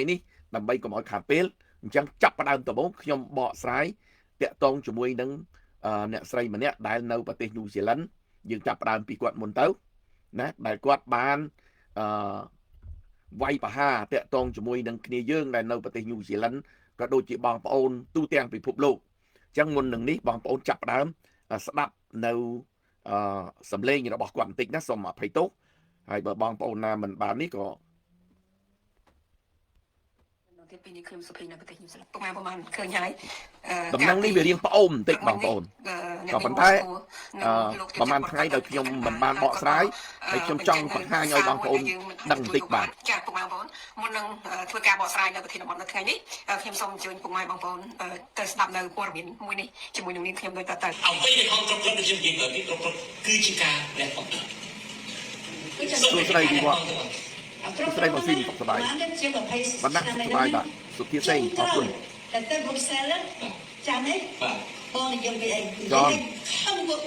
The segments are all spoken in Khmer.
នេះដើម្បីកុំឲ្យខាតពេលអញ្ចឹងចាប់ផ្ដើមដំបូងខ្ញុំបកស្រាយតាក់ទងជាមួយនឹងអ្នកស្រីម្នាក់ដែលនៅប្រទេសញូហ្សេឡង់យើងចាប់ផ្ដើមពីគាត់មុនទៅណាដែលគាត់បានអឺវាយប្រហារតាក់ទងជាមួយនឹងគ្នាយើងដែលនៅប្រទេសញូហ្សេឡង់ក៏ដូចជាបងប្អូនទូទាំងពិភពលោកអញ្ចឹងមុននឹងនេះបងប្អូនចាប់ផ្ដើមស្ដាប់នៅអឺសំឡេងរបស់គាត់បន្តិចណាសូមអភ័យទោសហើយបើបងប្អូនណាមិនបាននេះក៏ ទៀតពេលនេះខ្ញុំសុភីនៅប្រទេសញូហ្សេឡង់ពុកម៉ែប្រហែលឃើញហើយ ដំណឹងនេះវារៀងប្អូមបន្តិចបងប្អូនក៏ប៉ុន្តែអឺប្រហែលថ្ងៃដែលខ្ញុំមិនបានបកស្រាយហើយខ្ញុំចង់បង្ហាញឲ្យបងប្អូនដឹងបន្តិចបាទ ចាពុកម៉ែបងប្អូនមុននឹងធ្វើការបកស្រាយនៅប្រធានបទនៅថ្ងៃនេះខ្ញុំសូមអញ្ជើញពុកម៉ែបងប្អូនទៅស្ដាប់នៅព័ត៌មានមួយនេះជាមួយនឹងនាងខ្ញុំដូចតទៅ អ្វីដែលខំគ្រប់គ្រប់ដូចខ្ញុំនិយាយទៅគ្រប់គ្រប់គឺជាការលះបង់ សួស្តីវិវត្តសួស្តីបងស៊ីមសុខសប្បាយវណ្ណៈសុខសប្បាយបាទសុធាសេងអរគុណ តែទៅប្រុកសែលចាំទេ បាទ បងនិយាយពីអី ចន ខំពួក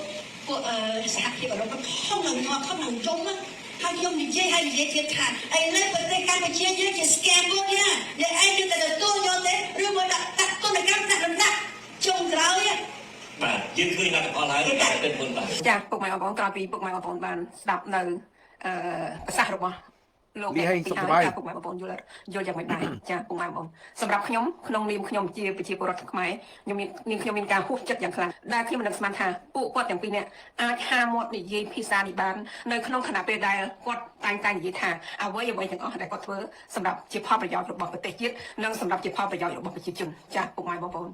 ពួកអឺសហភាពអឺរ៉ុបខំនឹងងាប់ខំនឹងយំណាហើយខ្ញុំនិយាយហើយនិយាយទៀតថាឥឡូវប្រទេសកម្ពុជាយើងជា scam មួយណាអ្នកឯងគឺតែទទួលយកទេឬមកដាក់ដាក់ទណ្ឌកម្មដាក់លំដាប់ចុងក្រោយ បាទយើងឃើញលទ្ធផលហើយតែเป็นមុនបាទ ចាពុកម៉ែបងប្អូនក្រោយពីពុកម៉ែបងប្អូនបានស្ដាប់នៅអឺប្រសាសន៍របស់លោក លីហេងសុខសប្បាយ ពុកម៉ែបងប្អូនយល់យល់យ៉ាងម៉េចដែរចាពុកម៉ែបងប្អូនសម្រាប់ខ្ញុំក្នុងនាមខ្ញុំជាប្រជាពលរដ្ឋខ្មែរខ្ញុំមាននាងខ្ញុំមានការហួសចិត្តយ៉ាងខ្លាំងដែលខ្ញុំមិនដឹងស្មានថាពួកគាត់ទាំងពីរនាក់អាចហាមាត់និយាយភាសានេះបាននៅក្នុងខណៈពេលដែលគាត់តែងតែនិយាយថាអ្វីអ្វីទាំងអស់ដែលគាត់ធ្វើសម្រាប់ជាផលប្រយោជន៍របស់ប្រទេសជាតិនិងសម្រាប់ជាផលប្រយោជន៍របស់ប្រជាជនចាពុកម៉ែបងប្អូន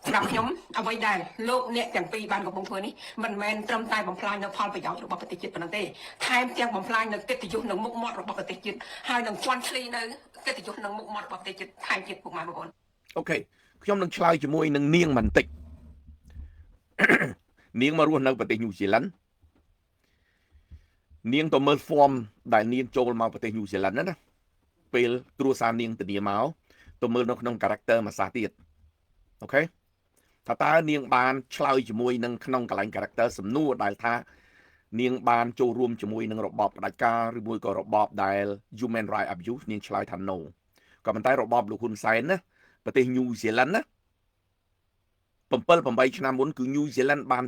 សម្រាប់ខ្ញុំអ្វីដែលលោកអ្នកទាំងពីរបានកំពុងធ្វើនេះមិនមែនត្រឹមតែបំផ្លាញនៅផលប្រយោជន៍របស់ប្រទេសជាតិប៉ុណ្ណឹងទេថែមទាំងបំផ្លាញនៅកិត្តិយសនិងមុខមាត់របស់ប្រទេសជាតិហើយនឹងជន់ឈ្លីនៅកិត្តិយសនិងមុខមាត់របស់ប្រទេសជាតិថែមទៀតពុកម៉ែបងប្អូន OK ខ្ញុំនឹងឆ្លើយជាមួយនឹងនាងបន្តិច នាងមករស់នៅប្រទេសញូហ្សេឡង់នាងទៅមើល form ដែលនាងចូលមកប្រទេសញូហ្សេឡង់ណាណាពេលគ្រួសារនាងធានាមកទៅមើលនៅក្នុង character មួយសាទៀត OK ថាតើនាងបានឆ្លើយជាមួយនឹងក្នុងកន្លែង character សំណួរដែលថានាងបានចូលរួមជាមួយនឹងរបបផ្ដាច់ការឬមួយក៏របបដែល human right abuse នាងឆ្លើយថា no ក៏ប៉ុន្តែរបបលោកហ៊ុនសែនណាប្រទេសញូហ្សេឡង់ណា7 8ឆ្នាំមុនគឺញូហ្សេឡង់បាន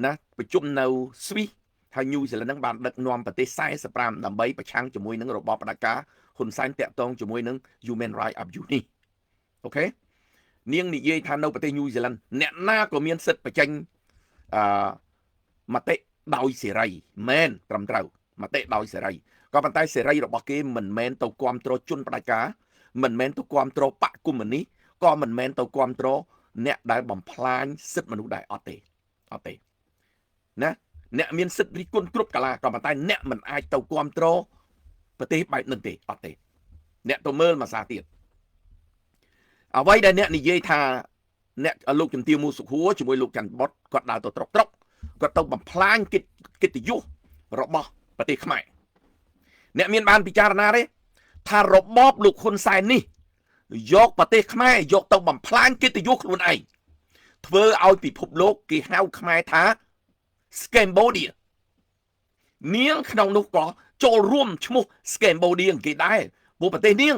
ណាប្រជុំនៅស្វីសហើយញូហ្សេឡង់ហ្នឹងបានដឹកនាំប្រទេស45ដើម្បីប្រឆាំងជាមួយនឹងរបបផ្ដាច់ការហ៊ុនសែនតាក់ទងជាមួយនឹង human right abuse នេះ OK នាងនិយាយថានៅប្រទេសញូហ្សេឡង់អ្នកណាក៏មានសិទ្ធិបញ្ចេញអឺមតិដោយសេរីមែនត្រឹមត្រូវមតិដោយសេរីក៏ប៉ុន្តែសេរីរបស់គេមិនមែនទៅគ្រប់គ្រងជនផ្ដាច់ការមិនមែនទៅគ្រប់គ្រងបកកុម្មុយនីសក៏មិនមែនទៅគ្រប់គ្រងអ្នកដែលបំផ្លាញសិទ្ធិមនុស្សដែរអត់ទេអត់ទេណាអ្នកមានសិទ្ធិរិះគន់គ្រប់កាលាក៏ប៉ុន្តែអ្នកមិនអាចទៅគ្រប់គ្រងប្រទេសបែបនឹងទេអត់ទេអ្នកទៅមើលមួយសាទៀតអ្វីដែលអ្នកនិយាយថាអ្នកលោកជំទាវមូសុខហួរជាមួយលោកច័ន្ទបុតគាត់ដើរទៅត្រុកត្រុកគាត់ទៅបំផ្លាញកិត្តិកិត្តិយសរបស់ប្រទេសខ្មែរអ្នកមានបានពិចារណាទេថារបបលោកហ៊ុនសែននេះយកប្រទេសខ្មែរយកទៅបំផ្លាញកិត្តិយសខ្លួនឯងធ្វើឲ្យពិភពលោកគេហៅខ្មែរថា Scambodia នាងក្នុងនោះក៏ចូលរួមឈ្មោះ Scambodia គេដែរព្រោះប្រទេសនាង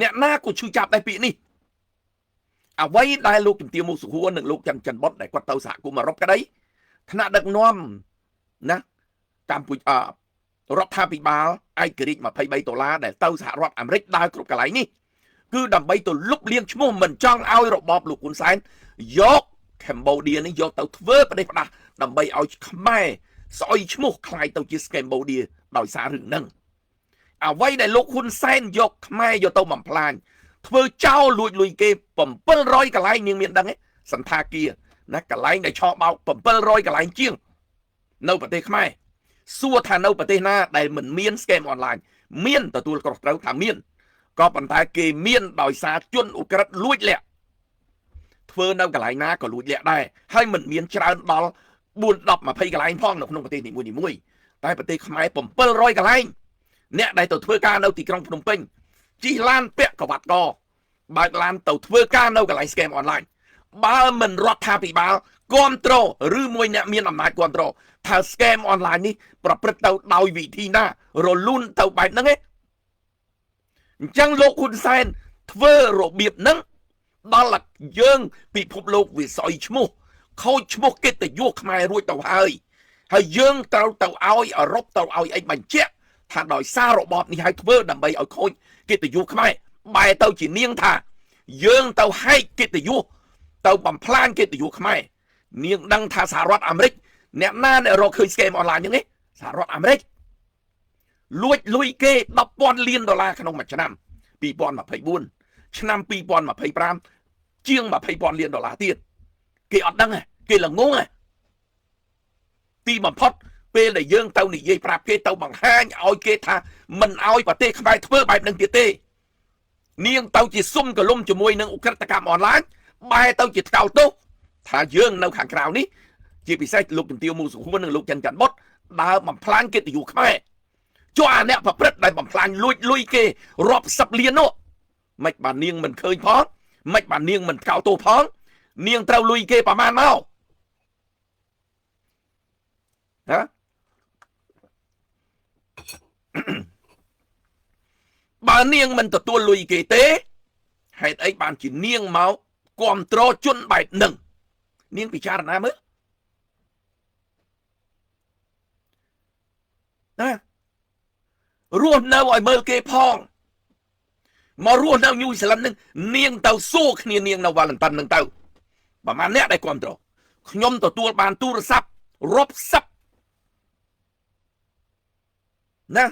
អ្នកណាក៏ឈឺចាប់ដែរពាក្យនេះអ្វីដែលលោកជំទាវមុខសុហួរនិងលោកច័ន្ទច័ន្ទបុតដែលគាត់ទៅសហគមន៍អឺរ៉ុបក្តីថ្នាក់ដឹកនាំណាកម្ពុជារដ្ឋាភិបាលឯករាជ្យ23ដុល្លារដែលទៅសហរដ្ឋអាមេរិកដើរគ្រប់កន្លែងនេះគឺដើម្បីទៅលុបលាងឈ្មោះមិនចង់ឲ្យរបបលោកហ៊ុនសែនយកកម្ពុជានេះយកទៅធ្វើប្រទេសផ្ដាស់ដើម្បីឲ្យខ្មែរស្អុយឈ្មោះក្លាយទៅជាកម្ពុជាដោយសាររឿងហ្នឹងអ្វីដែលលោកហ៊ុនសែនយកខ្មែរយកទៅបំផ្លាញធ្វើចោលលួចលុយគេ700កន្លែងនាងមានដឹងទេសន្តាគារណាកន្លែងដែលឆោបោក700កន្លែងជាងនៅប្រទេសខ្មែរសួរថានៅប្រទេសណាដែលមិនមាន scam online មានទទួលខុសត្រូវថាមានក៏ប៉ុន្តែគេមានដោយសារជនឧក្រិដ្ឋលួចលាក់ធ្វើនៅកន្លែងណាក៏លួចលាក់ដែរហើយមិនមានច្រើនដល់4 10 20កន្លែងផងនៅក្នុងប្រទេសនីមួយៗតែប្រទេសខ្មែរ700កន្លែងអ្នកដែលទៅធ្វើការនៅទីក្រុងភ្នំពេញជិះឡានពាក់ក្រវ៉ាត់កបើកឡានទៅធ្វើការនៅកន្លែង scam online បើមិនរដ្ឋាភិបាលគ្រប់គ្រងឬមួយអ្នកមានអំណាចគ្រប់គ្រងថា scam online នេះប្រព្រឹត្តទៅដោយវិធីណារលូនទៅបែបហ្នឹងឯង អញ្ចឹងលោកហ៊ុនសែនធ្វើរបៀបហ្នឹងដល់យើងពិភពលោកវាសយឈ្មោះខូចឈ្មោះកិត្តិយសខ្មែររួចទៅហើយហើយយើងត្រូវទៅឲ្យអឺរ៉ុបទៅឲ្យអីបញ្ជាក់ថាដោយសាររបបនេះឲ្យធ្វើដើម្បីឲ្យខូចកិត្តិយសខ្មែរបែរទៅជានាងថាយើងទៅហែកកិត្តិយសទៅបំផ្លាញកិត្តិយសខ្មែរនាងដឹងថាសហរដ្ឋអាមេរិកអ្នកណាអ្នករកឃើញ scam online ហ្នឹងទេសហរដ្ឋអាមេរិកលួចលុយគេ10,000លានដុល្លារក្នុងមួយឆ្នាំ2024ឆ្នាំ2025ជាង20,000លានដុល្លារទៀតគេអត់ដឹងគេល្ងងទីបំផុតពេលដែលយើងទៅនិយាយប្រាប់គេទៅបង្ហាញឲ្យគេថាមិនឲ្យប្រទេសខ្មែរធ្វើបែបនឹងទៀតទេនាងទៅជាសុំកលុំជាមួយនឹងឧក្រិដ្ឋកម្មអនឡាញបែរទៅជាថ្កោលទោសថាយើងនៅខាងក្រៅនេះជាពិសេសលោកជំទាវមូសុខហួរនិងលោកចិនច័ន្ទបុតដើរបំផ្លាញកិត្តិយសខ្មែរចុះអាអ្នកប្រព្រឹត្តដែលបំផ្លាញលួចលុយគេរាប់សិបលាននោះមិនបាននាងមិនឃើញផងមិនបាននាងមិនថ្កោលទោសផងនាងត្រូវលុយគេប្រមាណមកណាបើនាងមិនទទួលលុយគេទេហេតុអីបានជានាងមកគ្រប់គ្រងជនបែបនឹងនាងពិចារណាមើលណារស់នៅឲ្យមើលគេផងមករស់នៅញូហ្សេឡង់នឹងនាងទៅសួរគ្នានាងនៅវ៉ាឡិនតាន់នឹងទៅប្រហែលអ្នកដែលគ្រប់គ្រងខ្ញុំទទួលបានទូរស័ព្ទរាប់សិបណា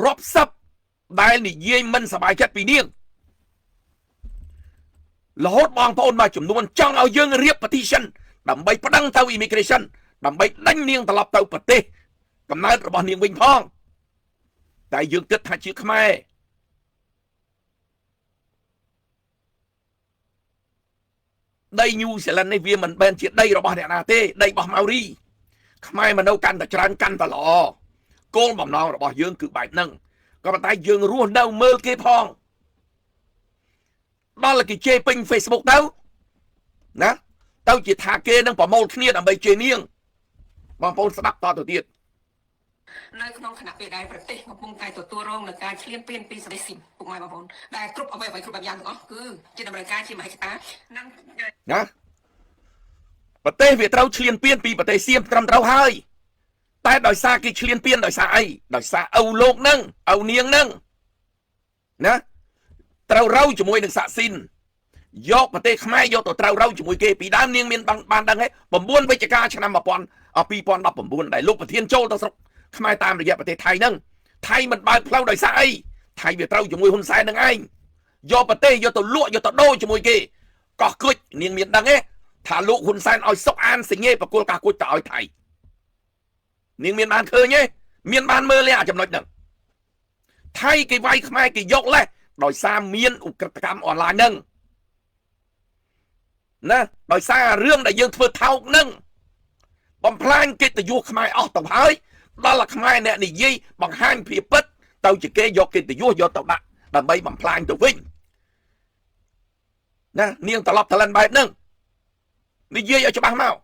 រាប់សិបដែលនិយាយមិនសប្បាយចិត្តពីនាងរហូតបងប្អូនមួយចំនួនចង់ឲ្យយើងរៀប petition ដើម្បីប្តឹងទៅ immigration ដើម្បីដេញនាងត្រឡប់ទៅប្រទេសកំណើតរបស់នាងវិញផងតែយើងគិតថាជាខ្មែរដីញូហ្សេឡង់នេះវាមិនមែនជាដីរបស់អ្នកណាទេដីរបស់ម៉ារីខ្មែរមកនៅកាន់តែច្រើនកាន់តែល្អគោលបំណងរបស់យើងគឺបែបហ្នឹងក៏ប៉ុន្តែយើងរស់នៅមើលគេផងដល់គេជេរពេញ Facebook ទៅណាទៅជាថាគេនឹងប្រមូលគ្នាដើម្បីជេរនាងបងប្អូនស្ដាប់តទៅទៀត នៅក្នុងខណៈពេលដែលប្រទេសកំពុងតែទទួលរងនឹងការឈ្លានពានពីសលេស៊ីមពុកម៉ែបងប្អូនដែលគ្រប់អ្វីអ្វីគ្រប់បែបយ៉ាងទាំងអស់គឺជាតម្រូវការជាមហិច្ឆតានិង ណាប្រទេសវាត្រូវឈ្លានពានពីប្រទេសសៀមត្រឹមត្រូវហើយតែដោយសារគេឈ្លានពានដោយសារអីដោយសារឪលោកនឹងឪនាងនឹងណាត្រូវរៅជាមួយនឹងសាក់ស៊ីនយកប្រទេសខ្មែរយកទៅត្រូវរៅជាមួយគេពីដើមនាងមានបានដឹងហេ9វិច្ឆិកាឆ្នាំ2019ដែលលោកប្រធានចូលទៅស្រុកខ្មែរតាមរយៈប្រទេសថៃហ្នឹងថៃមិនបើកផ្លូវដោយសារអីថៃវាត្រូវជាមួយហ៊ុនសែននឹងឯងយកប្រទេសយកទៅលក់យកទៅដូរជាមួយគេកោះគជនាងមានដឹងទេថាលោកហ៊ុនសែនឲ្យសុកអានសញ្ញេបកុលកោះគជទៅឲ្យថៃនាងមានបានឃើញទេមានបានមើលទេអាចំណុចហ្នឹងថៃគេវាយខ្មែរគេយកលេសដោយសារមានឧក្រិដ្ឋកម្មអនឡាញហ្នឹងណាដោយសាររឿងដែលយើងធ្វើថោកហ្នឹងបំផ្លាញកិត្តិយសខ្មែរអស់ទៅហើយដល់ខ្មែរអ្នកនិយាយបង្ហាញភាពពិតទៅជាគេយកកិត្តិយសយកទៅដាក់ដើម្បីបំផ្លាញទៅវិញណានាងត្រឡប់ត្រលិនបែបហ្នឹងនិយាយឲ្យច្បាស់មក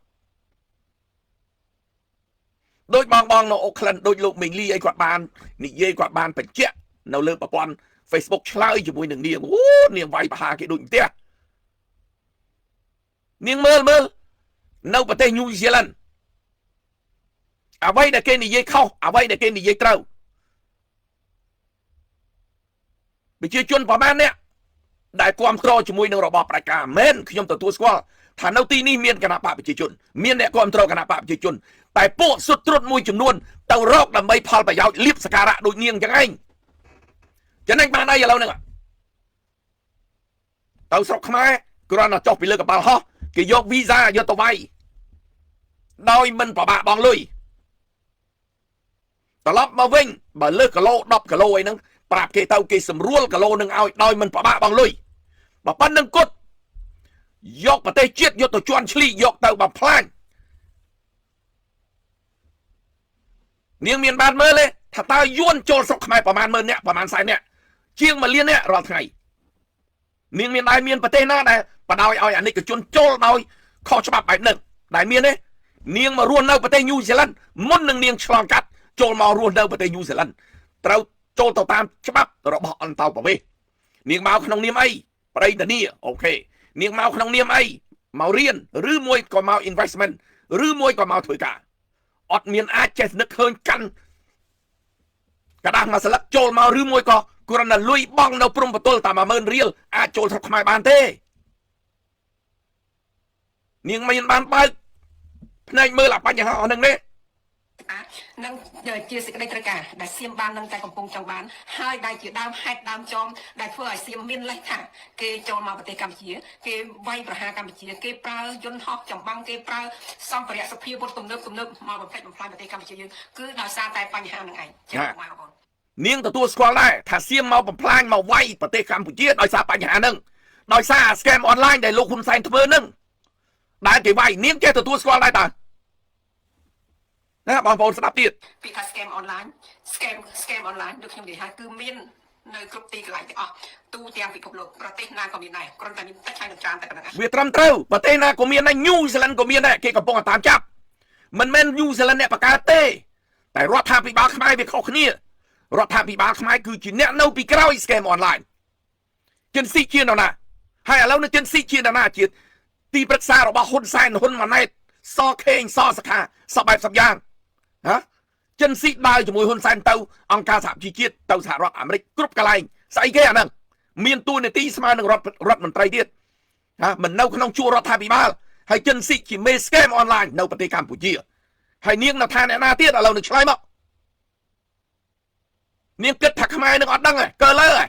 ដូចបងបងនៅអូក្លិនដូចលោកមេងលីអីគាត់បាននិយាយគាត់បានបញ្ជាក់នៅលើប្រព័ន្ធ Facebook ឆ្លើយជាមួយនឹងនាងអូនាងវាយប្រហារគេដូចផ្ទះនាងមើលមើលនៅប្រទេសញូហ្សេឡង់អ្វីដែលគេនិយាយខុសអ្វីដែលគេនិយាយត្រូវប្រជាជនប្រមាណអ្នកដែលគ្រប់គ្រងជាមួយនឹងរបបប្រជាការមែនខ្ញុំទទួលស្គាល់ថានៅទីនេះមានគណៈបកប្រជាជនមានអ្នកគ្រប់គ្រងគណៈបកប្រជាជនតែពួកសុទ្ធត្រុតមួយចំនួនទៅរកដើម្បីផលប្រយោជន៍លៀបសការៈដូចនាងចឹងឯងចំណេញបានអីឥឡូវហ្នឹងទៅស្រុកខ្មែរគ្រាន់តែចុះពីលើកប៉ាល់ហោះគេយកវីសាយកទៅវាយដោយមិនប្របាក់បងលុយត្រឡប់មកវិញបើលើសគីឡូ10គីឡូអីហ្នឹងប្រាប់គេទៅគេសម្រួលគីឡូនឹងឲ្យដោយមិនប្របាក់បងលុយបើប៉ុណ្្នឹងគត់យកប្រទេសជាតិយកទៅជន់ឈ្លីយកទៅបំផ្លាញនាងមានបានមើលទេថាតើយួនចូលស្រុកខ្មែរប្រមាណ10000នាក់ប្រមាណ40នាក់ជាង1លាននាក់រាល់ថ្ងៃនាងមានដែរមានប្រទេសណាដែលបដ ாய் ឲ្យអានិកជនចូលដោយខុសច្បាប់បែបហ្នឹងដែលមានទេនាងមករស់នៅប្រទេសញូហ្សេឡង់មុននឹងនាងឆ្លងកាត់ចូលមករស់នៅប្រទេសញូហ្សេឡង់ត្រូវ ចូលទៅតាមច្បាប់របស់អន្តោប្រវេសន៍នាងមកក្នុងនាមអីប្តីធានា OK នាងមកក្នុងនាមអីមករៀនឬមួយក៏មក investment ឬមួយក៏មកធ្វើការអត់មានអាចចេះនឹកឃើញកាន់ក្រដាសមួយស្លឹកចូលមកឬមួយក៏គ្រាន់តែលុយបង់នៅព្រំប្រទល់តែ10000រៀលអាចចូលស្រុកខ្មែរបានទេនាងមិនបានបើកភ្នែកមើលអាបញ្ហាអស់ហ្នឹងទេ នឹងជាសេចក្តីត្រូវការដែលសៀមបាននឹងតែកំពុងចង់បានហើយដែលជាដើមហេតុដើមចមដែលធ្វើឲ្យសៀមមានលេសថាគេចូលមកប្រទេសកម្ពុជាគេវាយប្រហារកម្ពុជាគេប្រើយន្តហោះចម្បាំងគេប្រើសម្ភារៈសភាវុធទំនើបទំនើបមកបំផ្លិចបំផ្លាញប្រទេសកម្ពុជាយើងគឺដោយសារតែបញ្ហានឹងឯងចា៎បងប្អូន នាងទទួលស្គាល់ដែរថាសៀមមកបំផ្លាញមកវាយប្រទេសកម្ពុជាដោយសារបញ្ហាហ្នឹងដោយសារ scam online ដែលលោកហ៊ុនសែនធ្វើហ្នឹងដែលគេវាយនាងចេះទទួលស្គាល់ដែរតើណាបងប្អូនស្ដាប់ទៀត ពាក្យថា scam online scam online ដូចខ្ញុំនិយាយហើយគឺមាននៅគ្រប់ទីកន្លែងទាំងអស់ទូទាំងពិភពលោកប្រទេសណាក៏មានដែរគ្រាន់តែមានតិចហើយនឹងច្រើនតែប៉ុណ្ណឹងឯង វាត្រឹមត្រូវប្រទេសណាក៏មានដែរញូហ្សេឡង់ក៏មានដែរគេកំពុងតែតាមចាប់មិនមែនញូហ្សេឡង់អ្នកបង្កើតទេតែរដ្ឋាភិបាលខ្មែរវាខុសគ្នារដ្ឋាភិបាលខ្មែរគឺជាអ្នកនៅពីក្រោយ scam online ចិនស៊ីជានរណាហើយឥឡូវនេះចិនស៊ីជានរណាជាទីប្រឹក្សារបស់ហ៊ុនសែនហ៊ុនម៉ាណែតសខេងសសខាសបែបសពយ៉ាងហ៎ចិនស៊ីដើរជាមួយហ៊ុនសែនទៅអង្គការសហប្រជាជាតិទៅសហរដ្ឋអាមេរិកគ្រប់កន្លែងស្អីគេអាហ្នឹងមានតួនាទីស្មើនឹងរដ្ឋរដ្ឋមន្ត្រីទៀតហ៎មិននៅក្នុងជួររដ្ឋាភិបាលហើយចិនស៊ីជាមេ scam online នៅប្រទេសកម្ពុជាហើយនាងនៅថាអ្នកណាទៀតឥឡូវនឹងឆ្លើយមកនាងគិតថាខ្មែរនឹងអត់ដឹងហ៎កើលើហ៎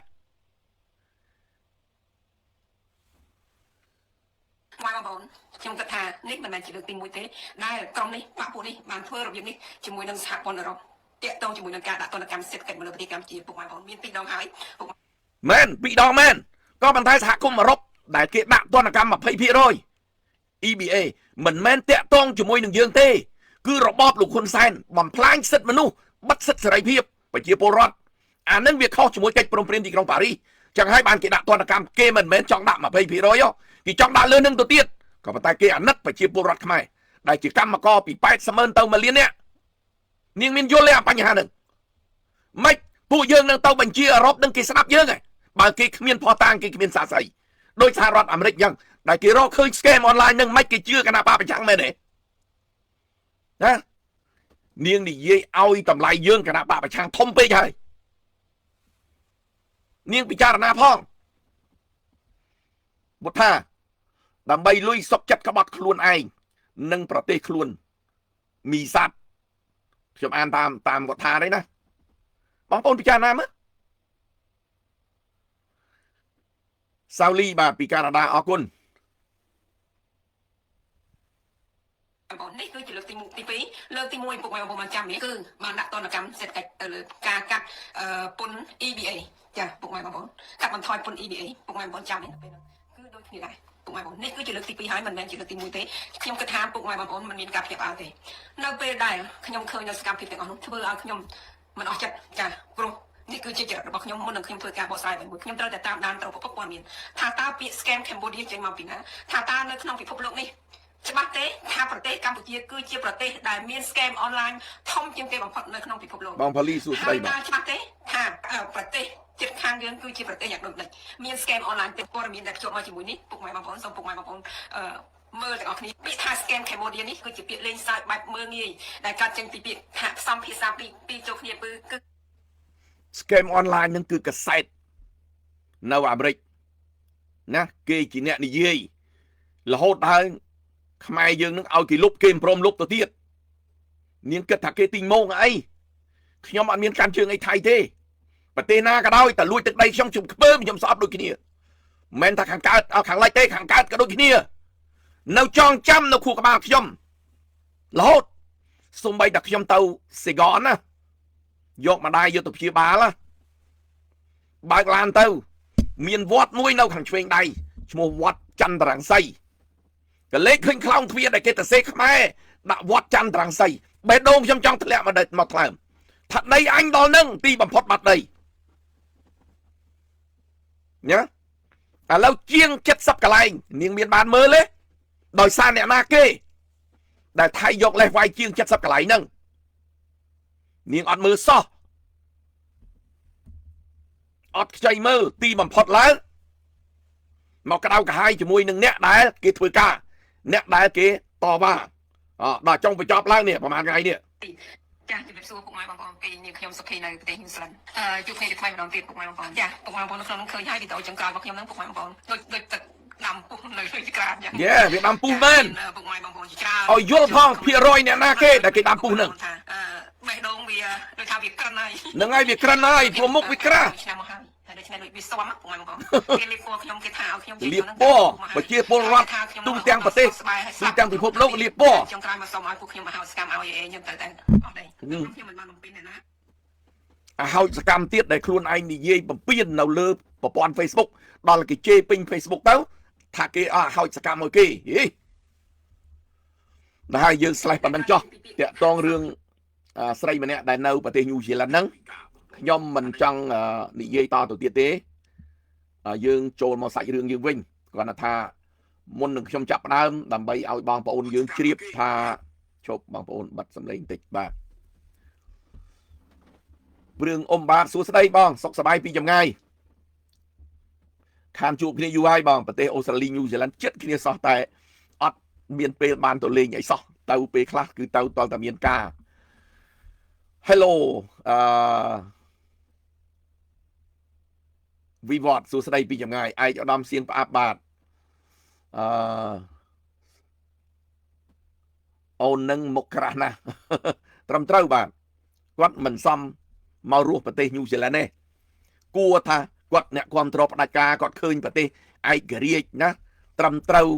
បងប្អូនខ្ញុំគិតថានេះមិនមែនជាលើកទី1ទេដែលក្រុមនេះបកពួកនេះបានធ្វើរបៀបនេះជាមួយនឹងសហព័ន្ធអឺរ៉ុបតាក់ទងជាមួយនឹងការដាក់ទណ្ឌកម្មសេដ្ឋកិច្ចមកលើប្រទេសកម្ពុជាពុកម៉ែបងប្អូនមានពីរដងហើយពុក មែនពីរដងមែនក៏ប៉ុន្តែសហគមន៍អឺរ៉ុបដែលគេដាក់ទណ្ឌកម្ម20% EBA មិនមែនតាក់ទងជាមួយនឹងយើងទេគឺរបបលោកហ៊ុនសែនបំផ្លាញសិទ្ធិមនុស្សបិទសិទ្ធិសេរីភាពប្រជាពលរដ្ឋអានឹងវាខុសជាមួយកិច្ចព្រមព្រៀងទីក្រុងប៉ារីសចឹងហើយបានគេដាក់ទណ្ឌកម្មគេមិនមែនចង់ដាក់20%គេចង់ដាក់លើនឹងទៅទៀតក៏ប៉ុន្តែគេអាណិតប្រជាពលរដ្ឋខ្មែរដែលជាកម្មករពី80ម៉ឺនទៅ1លាននាក់នាងមានយល់ទេអាបញ្ហាហ្នឹងម៉េចពួកយើងនឹងទៅបញ្ជាអឺរ៉ុបនឹងគេស្ដាប់យើងហ៎បើគេគ្មានភស្តុតាងគេគ្មានសាក្សីដោយសហរដ្ឋអាមេរិកចឹងដែលគេរកឃើញ scam online នឹងមិនគេជឿគណបក្សប្រឆាំងមែនទេណានាងនិយាយឲ្យតម្លៃយើងគណបក្សប្រឆាំងធំពេកហើយនាងពិចារណាផងបុថាដើម្បីលុយសុកចិត្តក្បត់ខ្លួនឯងនិងប្រទេសខ្លួនមីសัตว์ខ្ញុំអានតាមតាមវត្ថានេះណាបងប្អូនពិចារណាមើលសាវលីបាទពីកាណាដាអរគុណ បងប្អូននេះគឺជាលើកទី1ទី2លើកទី1ពុកម៉ែបងប្អូនបានចាំនេះគឺបានដាក់ទណ្ឌកម្មសេដ្ឋកិច្ចទៅលើការកាត់ពន្ធ EBA ចាពុកម៉ែបងប្អូនកាត់បន្ថយពន្ធ EBA ពុកម៉ែបងប្អូនចាំនេះទៅពេលហ្នឹងគឺដូចគ្នាដែរពុកម៉ែបងប្អូននេះគឺជាលើកទី2ហើយមិនមែនជាលើកទី1ទេខ្ញុំគិតថាពុកម៉ែបងប្អូនមិនមានការភ្ញាក់ផ្អើលទេនៅពេលដែលខ្ញុំឃើញនៅសកម្មភាពទាំងអស់នោះធ្វើឲ្យខ្ញុំមិនអស់ចិត្តចាព្រោះនេះគឺជាចរិតរបស់ខ្ញុំមុននឹងខ្ញុំធ្វើការបកស្រាយអ្វីមួយខ្ញុំត្រូវតែតាមដានត្រូវប្រភពព័ត៌មានថាតើពាក្យ scam Cambodia ចេញមកពីណាថាតើនៅក្នុងពិភពលោកនេះច្បាស់ទេថាប្រទេសកម្ពុជាគឺជាប្រទេសដែលមាន scam online ធំជាងគេបំផុតនៅក្នុងពិភពលោក បងផលីសួស្តី ហើយ បាទ តើច្បាស់ទេថាប្រទេសជិតខាងយើងគឺជាប្រទេសយ៉ាងដូចម្ដេចមាន scam online ទេព័ត៌មានដែលភ្ជាប់មកជាមួយនេះពុកម៉ែបងប្អូនសូមពុកម៉ែបងប្អូនអឺមើលទាំងអស់គ្នាពាក្យថា scam Cambodia នេះគឺជាពាក្យលេងសើចបែបមើលងាយដែលកើតចេញពីពាក្យថាផ្សំភាសាពីរពីរចូលគ្នាគឺគឺ scam online នឹងគឺកាសែតនៅអាមេរិកណាគេជាអ្នកនិយាយរហូតដល់ខ្មែរយើងនឹងឲ្យគេលុបគេមិនព្រមលុបទៅទៀតនាងគិតថាគេទីងមងអីខ្ញុំអត់មានកាន់ជើងអីថៃទេប្រទេសណាក៏ដោយតែលួចទឹកដីខ្ញុំជុំខ្ពើមខ្ញុំស្អប់ដូចគ្នាមិនមែនថាខាងកើតអខាងលិចទេខាងកើតក៏ដូចគ្នានៅចងចាំនៅខួរក្បាលខ្ញុំរហូតសំបីតែខ្ញុំទៅសេហ្គនណាយកម្ដាយយកទៅព្យាបាលណាបើកឡានទៅ មានវត្តមួយនៅខាងឆ្វេងដៃឈ្មោះវត្តចន្ទរង្សីក៏លេខឃើញខ្លោងទ្វារដែលគេទៅសេខ្មែរដាក់វត្តចន្ទរង្សីបេះដូងខ្ញុំចង់ធ្លាក់មកដីមកថ្លើមថាដីអញដល់នឹងទីបំផុតបាត់ដីញ៉ាឥឡូវជាង70កន្លែងនាងមានបានមើលទេដោយសារអ្នកណាគេដែលថៃយកលេសវាយជាង70កន្លែងហ្នឹងនាងអត់មើលសោះ អត់ខ្ចីមើលទីបំផុតឡើងមកក្តៅក្រហាយជាមួយនឹងអ្នកដែលគេធ្វើការអ្នកដែលគេតវ៉ាដល់ចុងបញ្ចប់ឡើងនេះប្រហែលថ្ងៃនេះ ចាជំរាបសួរពុកម៉ែបងប្អូនពីនាងខ្ញុំសុខីនៅប្រទេសញូហ្សេឡង់ជួបគ្នាជាថ្មីម្ដងទៀតពុកម៉ែបងប្អូនចាពុកម៉ែបងប្អូននៅក្នុងនោះឃើញហើយវីដេអូចុងក្រោយរបស់ខ្ញុំហ្នឹងពុកម៉ែបងប្អូនដូចដូចទឹកដាំពុះនៅលើក្រានចឹង យេវាដាំពុះមែន ពុកម៉ែបងប្អូនជាច្រើន ឲ្យយល់ផងភាគរយអ្នកណាគេដែលគេដាំពុះហ្នឹង ថាបេះដូងវាដូចថាវាក្រិនហើយ ហ្នឹងហើយវាក្រិនហើយព្រោះមុខវាក្រាស់ ឆ្នាំមកហើយហើយដូច្នេះដូចវាស៊ាំពុកម៉ែបងប្អូនគេលាបពណ៌ខ្ញុំគេថាឲ្យខ្ញុំ លាបពណ៌ប្រជាពលរដ្ឋទូទាំងប្រទេសទូទាំងពិភពលោកលាបពណ៌ ចុងក្រោយមកសុំឲ្យពួកខ្ញុំមកហៅស្កម្មឲ្យអេខ្ញុំត្រូវតែអស់ដែរខ្ញុំមិនបានបំពេញទេណា អាហោចសកម្មទៀតដែលខ្លួនឯងនិយាយបំពេញនៅលើប្រព័ន្ធ Facebook ដល់គេជេរពេញ Facebook ទៅថាគេអស់ហោចសកម្មឲ្យគេហីដល់ហើយយើងស្លេះប៉ុណ្្នឹងចោះតាក់តងរឿងស្រីម្នាក់ដែលនៅប្រទេសញូហ្សេឡង់ហ្នឹងខ្ញុំមិនចង់និយាយតទៅទៀតទេយើងចូលមកសាច់រឿងយើងវិញគាត់ថាមុននឹងខ្ញុំចាប់ផ្ដើមដើម្បីឲ្យបងប្អូនយើងជ្រាបថាជប់បងប្អូនបិទសំឡេងបន្តិចបាទរឿងអ៊ំបាទសួស្តីបងសុខសប្បាយពីចម្ងាយខានជួបគ្នាយូរហើយបងប្រទេសអូស្ត្រាលីញូហ្សេឡង់ចិត្តគ្នាសោះតែអត់មានពេលបានទៅលេងអីសោះទៅពេលខ្លះគឺទៅតតែមានការ Hello អឺវិវត្តសួស្តីពីចម្ងាយឯកឧត្តមសៀងផ្អាប់បាទអឺអូននឹងមុខក្រាស់ណាស់ត្រឹមត្រូវបាទគាត់មិនសមមករស់ប្រទេសញូហ្សេឡង់ទេគួរថាគាត់អ្នកគ្រប់គ្រងផ្ដាច់ការគាត់ឃើញប្រទេសឯករាជ្យណាត្រឹមត្រូវ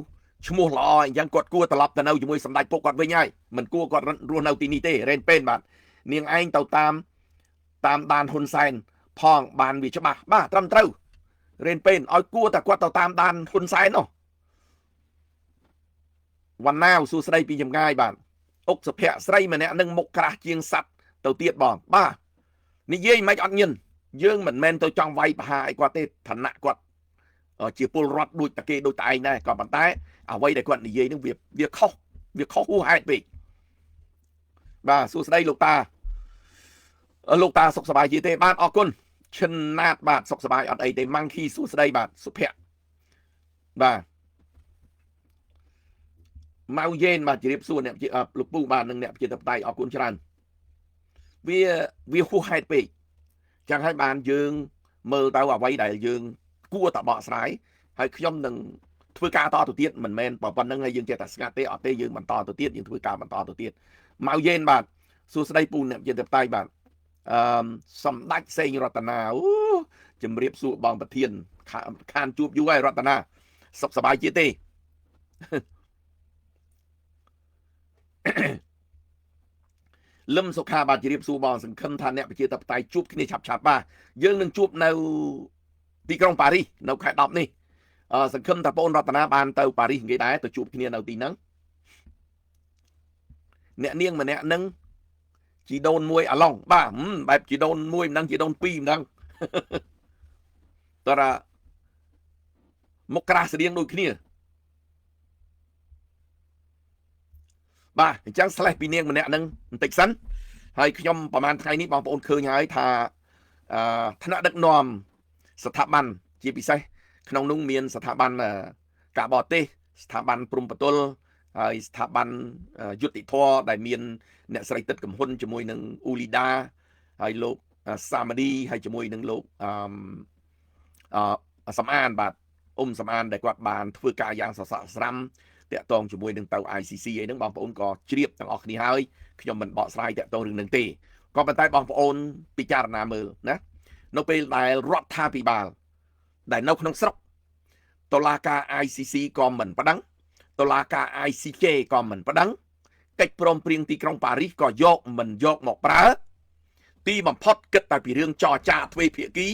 ឈ្មោះល្អអញ្ចឹងគាត់គួរត្រឡប់ទៅនៅជាមួយសម្ដេចពុកគាត់វិញហើយមិនគួរគាត់រស់នៅទីនេះទេរ៉េនពេនបាទនាងឯងទៅតាមតាមដានហ៊ុនសែនផងបានវាច្បាស់បាទត្រឹមត្រូវរ៉េនពេនឲ្យគួរតែគាត់ទៅតាមដានហ៊ុនសែននោះវណ្ណាវសួស្តីពីចម្ងាយបាទអុកសុភ័ក្រស្រីម្នាក់នឹងមុខក្រាស់ជាងសัตว์ទៅទៀតបងបាទនិយាយមិនអត់ញិនយើងមិនមែនទៅចង់វាយប្រហារអីគាត់ទេឋានៈគាត់ជាពលរដ្ឋដូចតាគេដូចតែឯងដែរក៏ប៉ុន្តែអ្វីដែលគាត់និយាយនឹងវាខុសវាខុសហួសហេតុពេកបាទសួស្តីលោកតាលោកតាសុខសប្បាយជាទេបាទអរគុណឈិនណាតបាទសុខសប្បាយអត់អីទេម៉ាំងខីសួស្តីបាទសុភ័ក្របាទម៉ៅយេនបាទជម្រាបសួរអ្នកលោកពូបាទនិងអ្នកប្រជាធិបតេយ្យអរគុណច្រើនវាហួសហេតុពេកចឹងហើយបានយើងមើលទៅអ្វីដែលយើងគួរតែបកស្រាយហើយខ្ញុំនឹងធ្វើការតទៅទៀតមិនមែនប៉ុណ្្នឹងហើយយើងចេះតែស្ងាត់ទេអត់ទេយើងបន្តទៅទៀតយើងធ្វើការបន្តទៅទៀតម៉ៅយេនបាទសួស្តីពូអ្នកប្រជាធិបតេយ្យបាទអឺសម្ដេចសេងរតនាអូជំរាបសួរបងប្រធានខានជួបយូរហើយរតនាសុខសប្បាយជាទេលឹមសុខាបាទជម្រាបសួរបងសង្ឃឹមថាអ្នកប្រជាធិបតេយ្យជួបគ្នាឆាប់ឆាប់បាទយើងនឹងជួបនៅទីក្រុងប៉ារីសនៅខែ10នេះសង្ឃឹមថាបងរតនាបានទៅប៉ារីសគេដែរទៅជួបគ្នានៅទីហ្នឹងអ្នកនាងម្នាក់នឹងជីដូនមួយអាឡុងបាទបែបជីដូនមួយមិនដឹងជីដូនពីរមិនដឹងតើមុខក្រាស់ស្តៀងដូចគ្នាបាទអញ្ចឹងស្លេះពីនាងម្នាក់នឹងបន្តិចសិនហើយខ្ញុំប្រហែលថ្ងៃនេះបងប្អូនឃើញហើយថាអឺថ្នាក់ដឹកនាំស្ថាប័នជាពិសេសក្នុងនោះមានស្ថាប័នការបរទេសស្ថាប័នព្រំប្រទល់ហើយស្ថាប័នយុត្តិធម៌ដែលមានអ្នកស្រីទឹកកំហ៊ុនជាមួយនឹងអ៊ូលីដាហើយលោកសាម៉ាឌីហើយជាមួយនឹងលោកអឺសំអានបាទអ៊ុំសំអានដែលគាត់បានធ្វើការយ៉ាងសស័កស្រាំតាក់ទងជាមួយនឹងទៅ ICC អីហ្នឹងបងប្អូនក៏ជ្រាបទាំងអស់គ្នាហើយខ្ញុំមិនបកស្រាយតាក់ទងរឿងហ្នឹងទេក៏ប៉ុន្តែបងប្អូនពិចារណាមើលណានៅពេលដែលរដ្ឋាភិបាលដែលនៅក្នុងស្រុកតុលាការ ICC ក៏មិនប្តឹងតុលាការ ICJ ក៏មិនប្តឹងកិច្ចព្រមព្រៀងទីក្រុងប៉ារីសក៏យកមិនយកមកប្រើទីបំផុតគិតតែពីរឿងចរចាទ្វេភាគី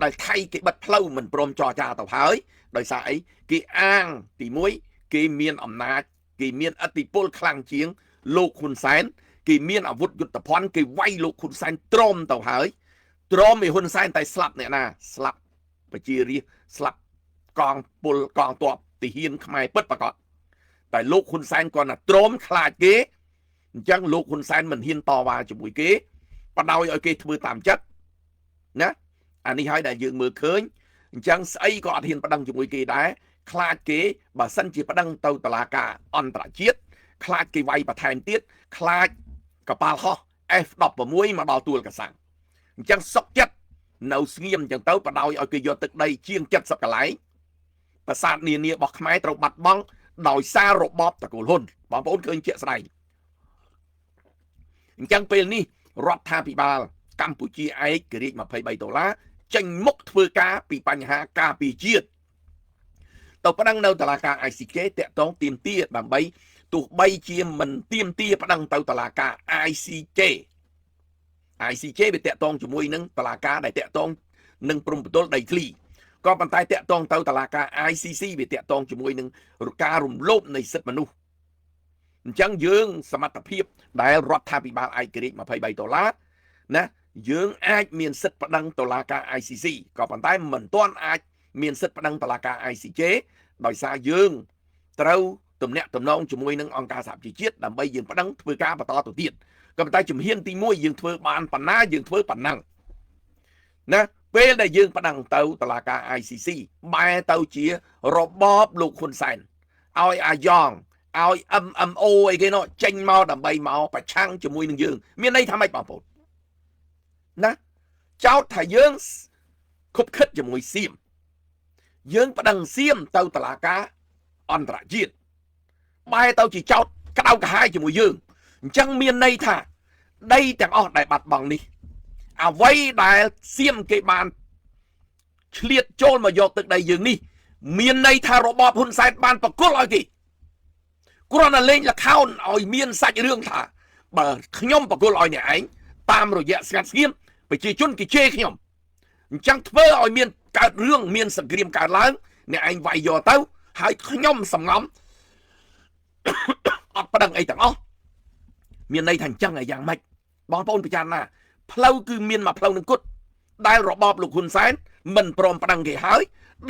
ដែលថៃគេបិទផ្លូវមិនព្រមចរចាទៅហើយដោយសារអីគេអាងទី1គេមានអំណាចគេមានឥទ្ធិពលខ្លាំងជាងលោកហ៊ុនសែនគេមានអាវុធយុទ្ធភ័ណ្ឌគេវាយលោកហ៊ុនសែនទ្រាំទៅហើយទ្រាំឲ្យហ៊ុនសែនតែស្លាប់អ្នកណាស្លាប់ប្រជារាស្ត្រស្លាប់កងពលកងទ័ពទាហានខ្មែរពិតប្រាកដតែលោកហ៊ុនសែនគាត់ណាទ្រាំខ្លាចគេអញ្ចឹងលោកហ៊ុនសែនមិនហ៊ានតវ៉ាជាមួយគេបដ ாய் ឲ្យគេធ្វើតាមចិត្តណា អានេះហើយដែលយើងមើលឃើញអញ្ចឹងស្អីក៏អត់ហ៊ានប្តឹងជាមួយគេដែរខ្លាចគេបើសិនជាប្តឹងទៅតុលាការអន្តរជាតិខ្លាចគេវាយបន្ថែមទៀតខ្លាចកប៉ាល់ហោះ F16 មកដល់ទួលកសាំងអញ្ចឹងសុកចិត្តនៅស្ងៀមអញ្ចឹងទៅបដ ாய் ឲ្យគេយកទឹកដីជាង70កន្លែងប្រាសាទនានារបស់ខ្មែរត្រូវបាត់បង់ដោយសាររបបតកូលហ៊ុនបងប្អូនឃើញជាក់ស្ដែងអញ្ចឹងពេលនេះរដ្ឋាភិបាលកម្ពុជាឯករាជ្យ23ដុល្លារចេញមុខធ្វើការពីបញ្ហាការពារជាតិទៅប្តឹងនៅតុលាការ ICJ តាក់ទងទាមទារដើម្បីទោះបីជាមិនទាមទារប្តឹងទៅតុលាការ ICJ ICJ វាតាក់ទងជាមួយនឹងតុលាការដែលតាក់ទងនឹងព្រំប្រទល់ដីធ្លីក៏ប៉ុន្តែតាក់ទងទៅតុលាការ ICC វាតាក់ទងជាមួយនឹងការរំលោភនៃសិទ្ធិមនុស្សអញ្ចឹងយើងសមត្ថភាពដែលរដ្ឋាភិបាលឯករាជ្យ23ដុល្លារណាយើងអាចមានសិទ្ធិប្តឹងតុលាការ ICC ក៏ប៉ុន្តែមិនទាន់អាចមានសិទ្ធិប្តឹងតុលាការ ICJ ដោយសារយើងត្រូវទំនាក់ទំនងជាមួយនឹងអង្គការសហប្រជាជាតិដើម្បីយើងប្តឹងធ្វើការបន្តទៅទៀតក៏ប៉ុន្តែជំហានទី1យើងធ្វើបានប៉ុណ្ណាយើងធ្វើប៉ុណ្ណឹងណាពេលដែលយើងប្តឹងទៅតុលាការ ICC បែរទៅជារបបលោកហ៊ុនសែនឲ្យអាយ៉ងឲ្យ MMO អីគេនោះចេញមកដើម្បីមកប្រឆាំងជាមួយនឹងយើងមានន័យថាម៉េចបងប្អូនណាចោទថាយើងខុបខិតជាមួយសៀមយើងប្តឹងសៀមទៅតុលាការអន្តរជាតិបែរទៅជាចោទក្តៅក្រហាយជាមួយយើងអញ្ចឹងមានន័យថាដីទាំងអស់ដែលបាត់បង់នេះអ្វីដែលសៀមគេបានឆ្លៀតចូលមកយកទឹកដីយើងនេះមានន័យថារបបហ៊ុនសែនបានប្រគល់ឲ្យគេគ្រាន់តែលេងល្ខោនឲ្យមានសាច់រឿងថាបើខ្ញុំប្រគល់ឲ្យអ្នកឯងតាមរយៈស្ងាត់ស្ងៀមប្រជាជនគេជេរខ្ញុំអញ្ចឹងធ្វើឲ្យមានកើតរឿងមានសង្គ្រាមកើតឡើងអ្នកឯងវាយយកទៅហើយខ្ញុំសំងំអត់ប្តឹងអីទាំងអស់មានន័យថាអញ្ចឹងឲ្យយ៉ាងម៉េចបងប្អូនពិចារណាផ្លូវគឺមានមួយផ្លូវនឹងគត់ដែលរបបលោកហ៊ុនសែនមិនព្រមប្តឹងគេហើយ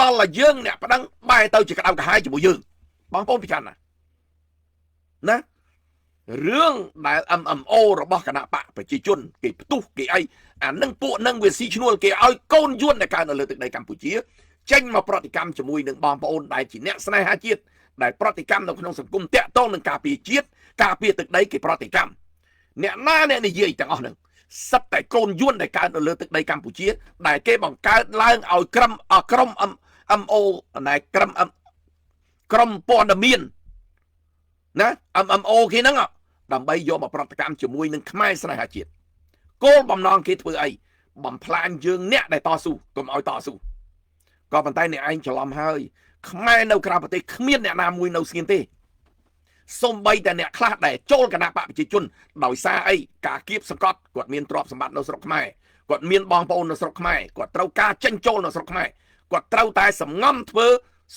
ដល់តែយើងអ្នកប្តឹងបែរទៅជាក្តៅក្រហាយជាមួយយើងបងប្អូនពិចារណាណារឿងដែល MMO របស់គណៈបកប្រជាជនគេផ្ទុះគេអីអានឹងពួកនឹងវាស៊ីឈ្នួលគេឲ្យកូនយួនដែលកើតនៅលើទឹកដីកម្ពុជាចេញមកប្រតិកម្មជាមួយនឹងបងប្អូនដែលជាអ្នកស្នេហាជាតិដែលប្រតិកម្មនៅក្នុងសង្គមតាក់ទងនឹងការពារជាតិការពារទឹកដីគេប្រតិកម្មអ្នកណាអ្នកនិយាយទាំងអស់ហ្នឹងសិតតែកូនយួនដែលកើតនៅលើទឹកដីកម្ពុជាដែលគេបង្កើតឡើងឲ្យក្រុម MO ណែក្រុមព័ត៌មានណា MMO គេហ្នឹងដើម្បីយកមកប្រតិកម្មជាមួយនឹងខ្មែរស្នេហាជាតិគោលបំណងគេធ្វើអីបំផ្លាញយើងអ្នកដែលតស៊ូកុំឲ្យតស៊ូក៏ប៉ុន្តែអ្នកឯងច្រឡំហើយខ្មែរនៅក្រៅប្រទេសគ្មានអ្នកណាមួយនៅស្ងៀមទេសូម្បីតែអ្នកខ្លះដែលចូលគណៈបកប្រជាជនដោយសារអីការគៀបសង្កត់គាត់មានទ្រព្យសម្បត្តិនៅស្រុកខ្មែរគាត់មានបងប្អូននៅស្រុកខ្មែរគាត់ត្រូវការចេញចូលនៅស្រុកខ្មែរគាត់ត្រូវតែសំងំធ្វើ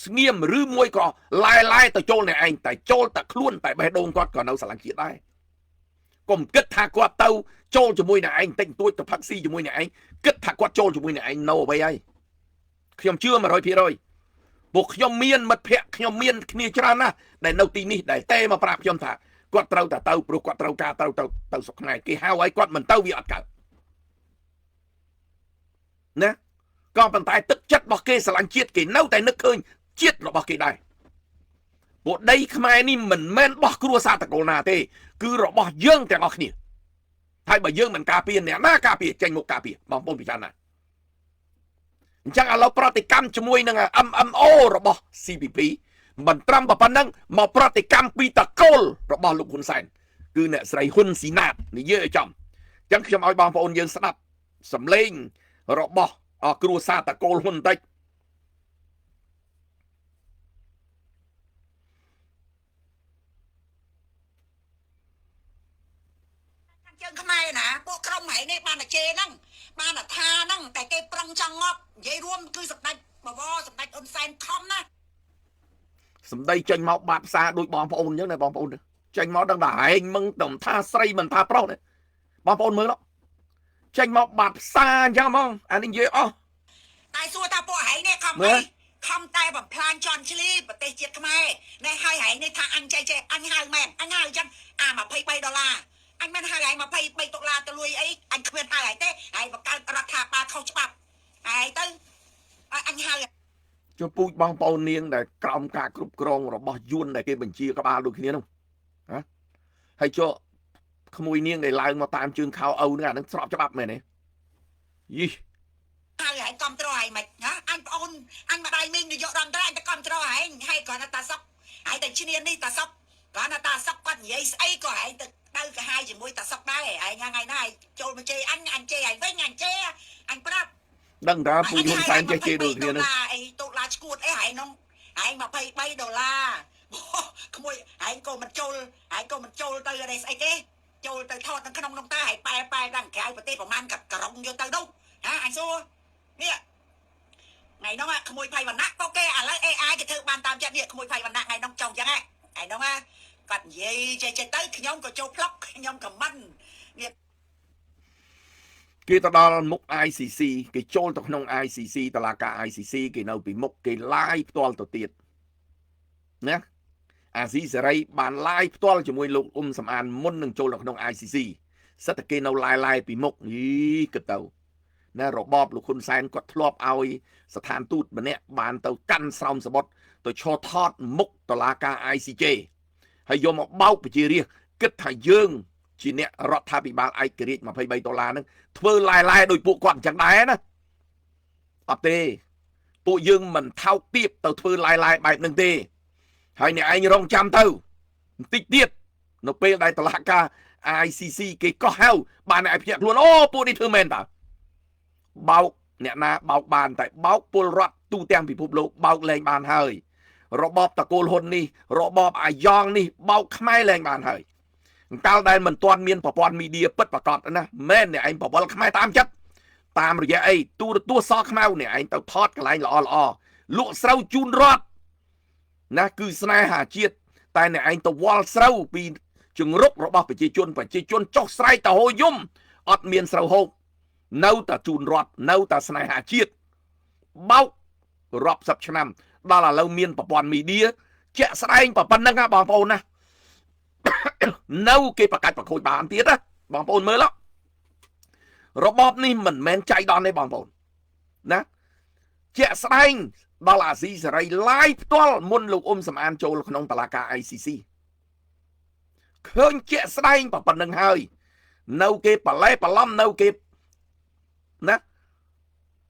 ស្ងៀមឬមួយក៏ឡែឡែទៅចូលអ្នកឯងតែចូលតែខ្លួនតែបេះដូងគាត់ក៏នៅស្រឡាញ់ជាតិដែរកុំគិតថាគាត់ទៅចូលជាមួយអ្នកឯងតិចតួចទៅផឹកស៊ីជាមួយអ្នកឯងគិតថាគាត់ចូលជាមួយអ្នកឯងនៅអ្វីហើយខ្ញុំជឿ100%ពួកខ្ញុំមានមិត្តភ័ក្តិខ្ញុំមានគ្នាច្រើនណាស់ដែលនៅទីនេះដែលទេមកប្រាប់ខ្ញុំថាគាត់ត្រូវតែទៅព្រោះគាត់ត្រូវការត្រូវទៅស្រុកខ្មែរគេហៅឲ្យគាត់មិនទៅវាអត់កើតណាក៏ប៉ុន្តែទឹកចិត្តរបស់គេស្រឡាញ់ជាតិគេនៅតែនឹកឃើញជាតិរបស់គេដែរពួកដីខ្មែរនេះមិនមែនបោះគ្រួសារតកូលណាទេគឺរបស់យើងទាំងអស់គ្នាហើយបើយើងមិនការពារអ្នកណាការពារចេញមកការពារបងប្អូនពិចារណាអញ្ចឹងឥឡូវប្រតិកម្មជាមួយនឹង MMO របស់ CPP មិនត្រឹមប៉ុណ្ណឹងមកប្រតិកម្មពីតកូលរបស់លោកហ៊ុនសែនគឺអ្នកស្រីហ៊ុនស៊ីណាតនិយាយឲ្យចំអញ្ចឹងខ្ញុំឲ្យបងប្អូនយើងស្ដាប់សំឡេងរបស់គ្រួសារតកូលហ៊ុនតិច ជើងខ្មែរណាពួកក្រុមហែងនេះបានតែជេរហ្នឹងបានតែថាហ្នឹងតែគេប្រឹងចង់ងាប់និយាយរួមគឺសម្ដេចបវរសម្ដេចហ៊ុនសែនខំណាសម្ដីចេញមកបាបផ្សារដូចបងប្អូនអញ្ចឹងណាបងប្អូនចេញមកដឹងតែឯងមឹងតំថាស្រីមិនថាប្រុសណាបងប្អូនមើលចេញមកបាបផ្សារអញ្ចឹងហ្មងអានេះនិយាយអស់ តែសួរថាពួកហែងនេះខំអីខំតែបំផ្លាញជន់ឈ្លីប្រទេសជាតិខ្មែរណែហើយហែងនេះថាអញចេះចេះអញហៅមែនអញហៅអញ្ចឹងអា23ដុល្លារអញមិនហៅឯង23ដុល្លារទៅលួយអីអញគ្មានហៅឯងទេឯងបង្កើតរដ្ឋាភិបាលខុសច្បាប់ ឯងទៅអញហៅ ចុះពូជបងប្អូននាងដែលក្រោមការគ្រប់គ្រងរបស់យួនដែលគេបញ្ជាក្បាលដូចគ្នានោះហ៎ហើយចុះក្មួយនាងដែលឡើងមកតាមជើងខោឪហ្នឹងអាហ្នឹងស្របច្បាប់មែនទេយី ហើយឯងកំត្រឯងមិនណាអញប្អូនអញម្ដាយមីងនាយករដ្ឋមន្ត្រីអញទៅកំត្រឯងហើយគ្រាន់តែតាសុកឯងទៅឈ្នានេះតាសុកគ្រាន់តែតាសុកគាត់និយាយស្អីក៏ឯងទៅដៅកាហាយជាមួយតាសុកដែរឯងថ្ងៃណាឯងចូលមកជេរអញអញជេរឯងវិញអញជេរអញប្រាប់ ដឹងថាពូជហ៊ុនសែនចេះជេរដូចគ្នាហ្នឹង អីដុល្លារឈួតអីឯងនោះឯង23ដុល្លារក្មួយឯងក៏មិនចូលឯងក៏មិនចូលទៅអីស្អីទេចូលទៅថតនៅក្នុងនោះតើឯងប៉ែប៉ែដល់ក្រៅប្រទេសប្រហែលក្រុងយកទៅនោះហាអញសួរនេះថ្ងៃនោះក្មួយផៃវណ្ណៈក៏គេឥឡូវ AI គេធ្វើបានតាមចិត្តនេះក្មួយផៃវណ្ណៈថ្ងៃនោះចង់ចឹងថ្ងៃនោះគាត់និយាយចេះចេះទៅខ្ញុំក៏ចូលផ្លុកខ្ញុំក៏មិននេះ គេទៅដល់មុខ ICC គេចូលទៅក្នុង ICC តឡាការ ICC គេនៅពីមុខគេ live ផ្ទាល់ទៅទៀតណាអាស៊ីសេរីបាន live ផ្ទាល់ជាមួយលោកអ៊ុំសំអានមុននឹងចូលទៅក្នុង ICC សិតតែគេនៅ live live ពីមុខយីគិតទៅណារបបលោកហ៊ុនសែនគាត់ធ្លាប់ឲ្យស្ថានទូតម្នាក់បានទៅកាន់ស្រោមសបុតទៅឈរថតមុខតឡាការ ICJ ហើយយកមកបោកប្រជារាស្ត្រគិតថាយើងជាអ្នករដ្ឋាភិបាលឯករាជ្យ23ដុល្លារហ្នឹងធ្វើឡែឡែដោយពួកគាត់អញ្ចឹងដែរណាអត់ទេពួកយើងមិនថោកទាបទៅធ្វើឡែឡែបែបហ្នឹងទេហើយអ្នកឯងរងចាំទៅបន្តិចទៀតនៅពេលដែលតឡាការ ICC គេកោះហៅបានអ្នកឯងភ្ញាក់ខ្លួនអូពួកនេះធ្វើមែនតើបោកអ្នកណាបោកបានតែបោកពលរដ្ឋទូទាំងពិភពលោកបោកលែងបានហើយរបបតកូលហ៊ុននេះរបបអាយ៉ងនេះបោកខ្មែរលែងបានហើយកាលដែលមិនទាន់មានប្រព័ន្ធមីឌាពិតប្រាកដណាមែនអ្នកឯងបវលខ្មែរតាមចិត្តតាមរយៈអីទូរទស្សន៍សខ្មៅអ្នកឯងទៅថតកន្លែងល្អល្អលក់ស្រូវជូនរដ្ឋណាគឺស្នេហាជាតិតែអ្នកឯងទៅវល់ស្រូវពីជង្រុករបស់ប្រជាជនប្រជាជនចុះស្រែកទៅហូយំអត់មានស្រូវហូបនៅតែជូនរដ្ឋនៅតែស្នេហាជាតិបោករាប់សិបឆ្នាំដល់ឥឡូវមានប្រព័ន្ធមីឌាជាក់ស្ដែងប៉ុណ្្នឹងណាបងប្អូនណានៅគេប្រកាច់ប្រខូចបានទៀតណាបងប្អូនមើលរបបនេះមិនមែនចៃដន្យទេបងប្អូនណាជាក់ស្ដែងដល់អាស៊ីសេរី live ផ្ទាល់មុនលោកអ៊ុំសំអានចូលក្នុងតុលាការ ICC ឃើញជាក់ស្ដែងប៉ុណ្្នឹងហើយនៅគេបលែបឡំនៅគេណា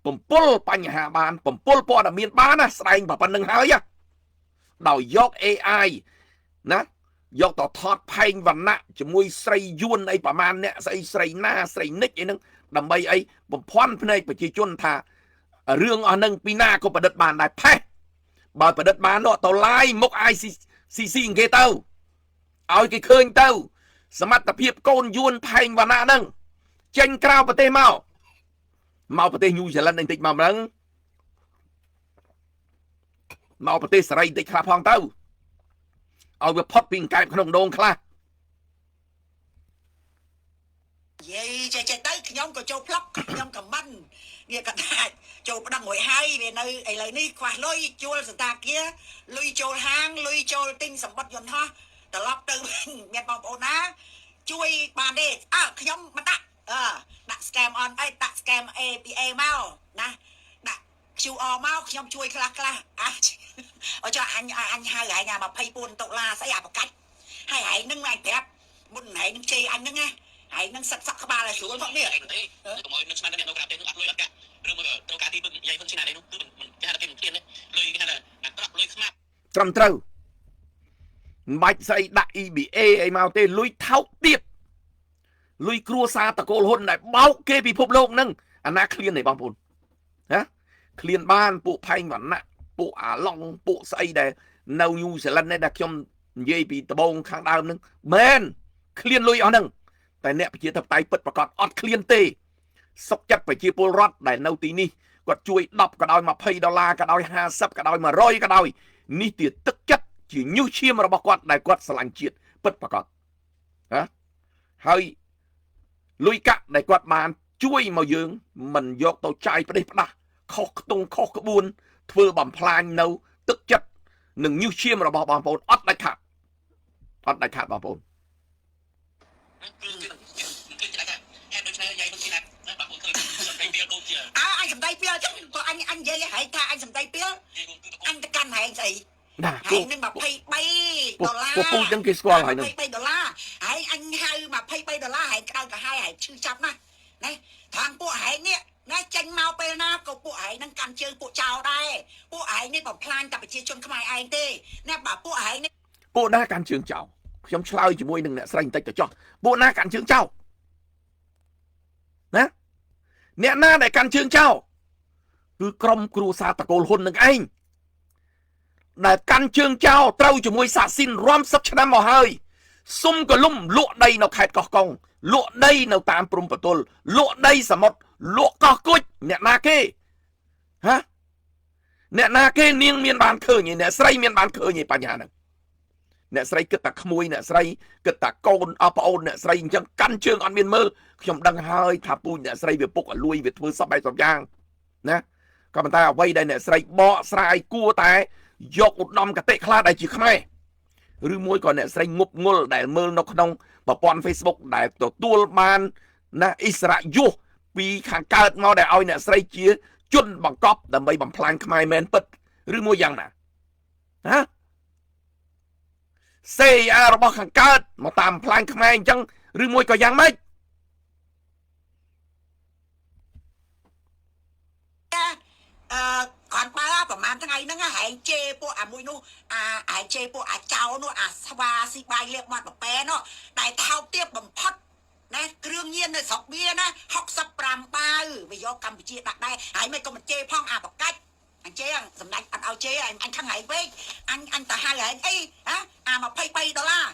បំពុលបញ្ហាបានបំពុលព័ត៌មានបានណាស្ដែងប៉ុណ្្នឹងហើយដោយយក AI ណាយកទៅថតផែងវណ្ណៈជាមួយស្រីយួនអីប្រមាណអ្នកស្អីស្រីណាស្រីនិចអីហ្នឹងដើម្បីអីបំភាន់ភ្នែកប្រជាជនថារឿងអស់ហ្នឹងពីណាក៏ប្រឌិតបានដែរផេះបើប្រឌិតបាននោះទៅឡាយមុខ ICC គេទៅឲ្យគេឃើញទៅសមត្ថភាពកូនយួនផែងវណ្ណៈហ្នឹងចេញក្រៅប្រទេសមកប្រទេសញូហ្សេឡង់បន្តិចមកហ្នឹងមកប្រទេសសេរីបន្តិចខ្លះផងទៅឲ្យវាផុតពីអង្កែបក្នុងដងខ្លះ និយាយចេះចេះទៅខ្ញុំក៏ចូលផ្លុកខ្ញុំក៏មិនវាក៏ដាច់ចូលប្តឹងរួចហើយវានៅឥឡូវនេះខ្វះលុយជួលសន្តាគារលុយចូលហាងលុយចូលទិញសម្បត្តិយន្តហោះត្រឡប់ទៅវិញមានបងប្អូនណាជួយបានទេអើខ្ញុំមិនដាក់ដាក់ scam on អីដាក់ scam APA មកណាដាក់ QR មកខ្ញុំជួយខ្លះខ្លះអាចអចអញអញហៅឯង24ដុល្លារស្អីអាប្រកាច់ហើយឯងនឹងឯងប្រាប់មុនឯងនឹងជេរអញនឹងណាឯងនឹងសិតសក់ក្បាលឲ្យស្រួលផងនេះ កុំឲ្យនឹកស្មានតែអ្នកនៅក្រៅប្រទេសនោះអត់លុយអត់កាក់ឬមួយត្រូវការទីពឹងយាយហ៊ុនស៊ីណានេះនោះគឺមិនគេហៅថាគេមិនឃ្លានទេលុយគេហៅថាអាក្រក់លុយខ្មាប់ ត្រឹមត្រូវមិនបាច់ស្អីដាក់ EBA អីមកទេលុយថោកទៀតលុយគ្រួសារតកូលហ៊ុនដែលបោកគេពិភពលោកហ្នឹងអាណាឃ្លានទេបងប្អូនណាឃ្លានបានពួកផែងវណ្ណៈពួកអាឡុងពួកស្អីដែលនៅញូហ្សេឡង់នេះដែលខ្ញុំនិយាយពីដបងខាងដើមហ្នឹងមែនឃ្លានលុយអស់ហ្នឹងតែអ្នកប្រជាធិបតេយ្យពិតប្រាកដអត់ឃ្លានទេសុកចិត្តប្រជាពលរដ្ឋដែលនៅទីនេះគាត់ជួយ10ក៏ដោយ20ដុល្លារក៏ដោយ50ក៏ដោយ100ក៏ដោយនេះជាទឹកចិត្តជាញើសឈាមរបស់គាត់ដែលគាត់ស្រឡាញ់ជាតិពិតប្រាកដណាហើយលុយកាក់ដែលគាត់បានជួយមកយើងមិនយកទៅចាយប្រទេសផ្ដាស់ខុសខ្ទង់ខុសក្បួនធ្វើបំផ្លាញនៅទឹកចិត្តនិងញើសឈាមរបស់បងប្អូនអត់ដាច់ខាតអត់ដាច់ខាតបងប្អូន គឺគេគេគេថាហេតុដូច្នេះយាយហ៊ុនស៊ីណាបងប្អូនឃើញសម្ដីពីលដូចជា អើអញសម្ដីពីលចឹង អញនិយាយហែងថាអញសំដីពីលអញទៅកាន់ហែងស្អី ណា ហែងនឹង23ដុល្លារ ពពូនឹងគេស្គាល់ហើយនឹង 23ដុល្លារហែងអញហៅ23ដុល្លារហែងក្តៅក្រហាយហែងឈឺចាប់ណាស់ណាខាងពួកហែងនេះណាចេញមកពេលណាក៏ពួកឯងនឹងកាន់ជើងពួកចៅដែរពួកឯងនេះបំផ្លាញតែប្រជាជនខ្មែរឯងទេណាបើពួកឯងនេះ ពួកណាកាន់ជើងចៅខ្ញុំឆ្លើយជាមួយនឹងអ្នកស្រីបន្តិចទៅចោះពួកណាកាន់ជើងចៅណាអ្នកណាដែលកាន់ជើងចៅគឺក្រុមគ្រួសារតកូលហ៊ុននឹងឯងដែលកាន់ជើងចៅត្រូវជាមួយសាស៊ីនរាំ10ឆ្នាំមកហើយសុំកលុំលក់ដីនៅខេត្តកោះកុងលក់ដីនៅតាមព្រំប្រទល់លក់ដីសមុទ្រលក់កោះគជអ្នកណាគេហ៎អ្នកណាគេនាងមានបានឃើញអ្នកស្រីមានបានឃើញបញ្ហាហ្នឹងអ្នកស្រីគិតតែក្មួយអ្នកស្រីគិតតែកូនអប្អូនអ្នកស្រីអញ្ចឹងកាន់ជើងអត់មានមើលខ្ញុំដឹងហើយថាពូជអ្នកស្រីវាពុកឲ្យលួយវាធ្វើសពបែបសពយ៉ាងណាក៏ប៉ុន្តែអ្វីដែលអ្នកស្រីបកស្រាយគួរតែយកឧត្តមគតិខ្លះដែលជាខ្មែរឬមួយក៏អ្នកស្រីងប់ងល់ដែលមើលនៅក្នុងប្រព័ន្ធ Facebook ដែលទទួលបានណាអិសរាជយុសពីខាងកើតមកដែលឲ្យអ្នកស្រីជាជនបង្កប់ដើម្បីបំផ្លាញខ្មែរមែនពិតឬមួយយ៉ាងណាណា CIA របស់ខាងកើតមកតាមផ្លាញខ្មែរអញ្ចឹងឬមួយក៏យ៉ាងម៉េច អឺគាត់បើប្រហែលថ្ងៃហ្នឹងហែងជេរពួកអាមួយនោះអាហែងជេរពួកអាចៅនោះអាស្វាស៊ីបាយលៀបមាត់ប្រប៉ែនោះដែលថោកទាបបំផុតណាគ្រឿងញៀននៅស្រុកវាណា65បាវវាយកកម្ពុជាដាក់ដែរហើយមិនក៏មិនជេរផងអាបកាច់អញជេរសម្ដេចអត់ឲ្យជេរអញខឹងហែងពេកអញទៅហៅហែងអីហ៎អា23ដុល្លារ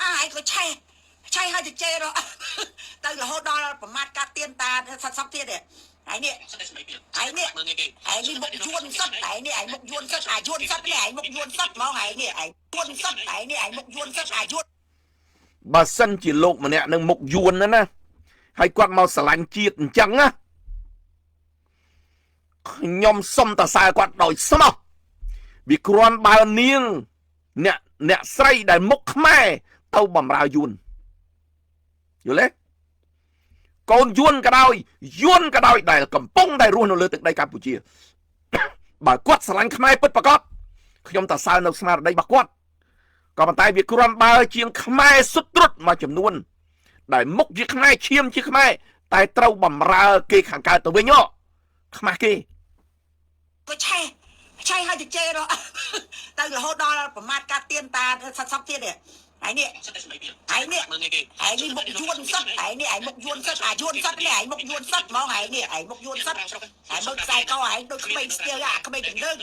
អាហែងក៏ឆេះឆេះឲ្យទៅជេរទៅរហូតដល់ប្រមាថកាត់ទៀនតាសត្វសពទៀតហើយនេះហើយនេះហើយនេះមុខយួនសុតហើយនេះហើយមុខយួនសុតអាយួនសុតនេះហើយមុខយួនសុតហ្មងហើយនេះហើយយួនសុតហើយនេះហើយមុខយួនសុតអាយួន បើសិនជាលោកម្នាក់នឹងមុខយួនណាណាហើយគាត់មកស្រឡាញ់ជាតិអញ្ចឹងណាខ្ញុំសុំតសើគាត់ដោយស្មោះវាគ្រាន់បើនាងអ្នកស្រីដែលមុខខ្មែរទៅបំរើយួនយល់ទេកូនយួនក៏ដោយយួនក៏ដោយដែលកំពុងតែរស់នៅលើទឹកដីកម្ពុជាបើគាត់ស្រឡាញ់ខ្មែរពិតប្រាកដខ្ញុំតសើនៅស្មារតីរបស់គាត់ក៏ប៉ុន្តែវាគ្រាន់បើជាងខ្មែរសុទ្ធត្រុតមួយចំនួនដែលមុខជាខ្មែរឈាមជាខ្មែរតែត្រូវបំរើគេខាងកើតទៅវិញខ្មាស់គេ ក៏ឆេះឆេះឲ្យទៅជេរទៅរហូតដល់ប្រមាថកាត់ទៀនតាសត្វសពទៀតហើយនេះហើយនេះហើយនេះមុខយួនសុតហើយនេះហើយមុខយួនសុតអាយួនសុតនេះហើយមុខយួនសុតហ្មងហើយនេះហើយមុខយួនសុតហើយមើលខ្សែកហើយដូចក្មេងស្ទៀវអាក្មេងកណ្ដឹង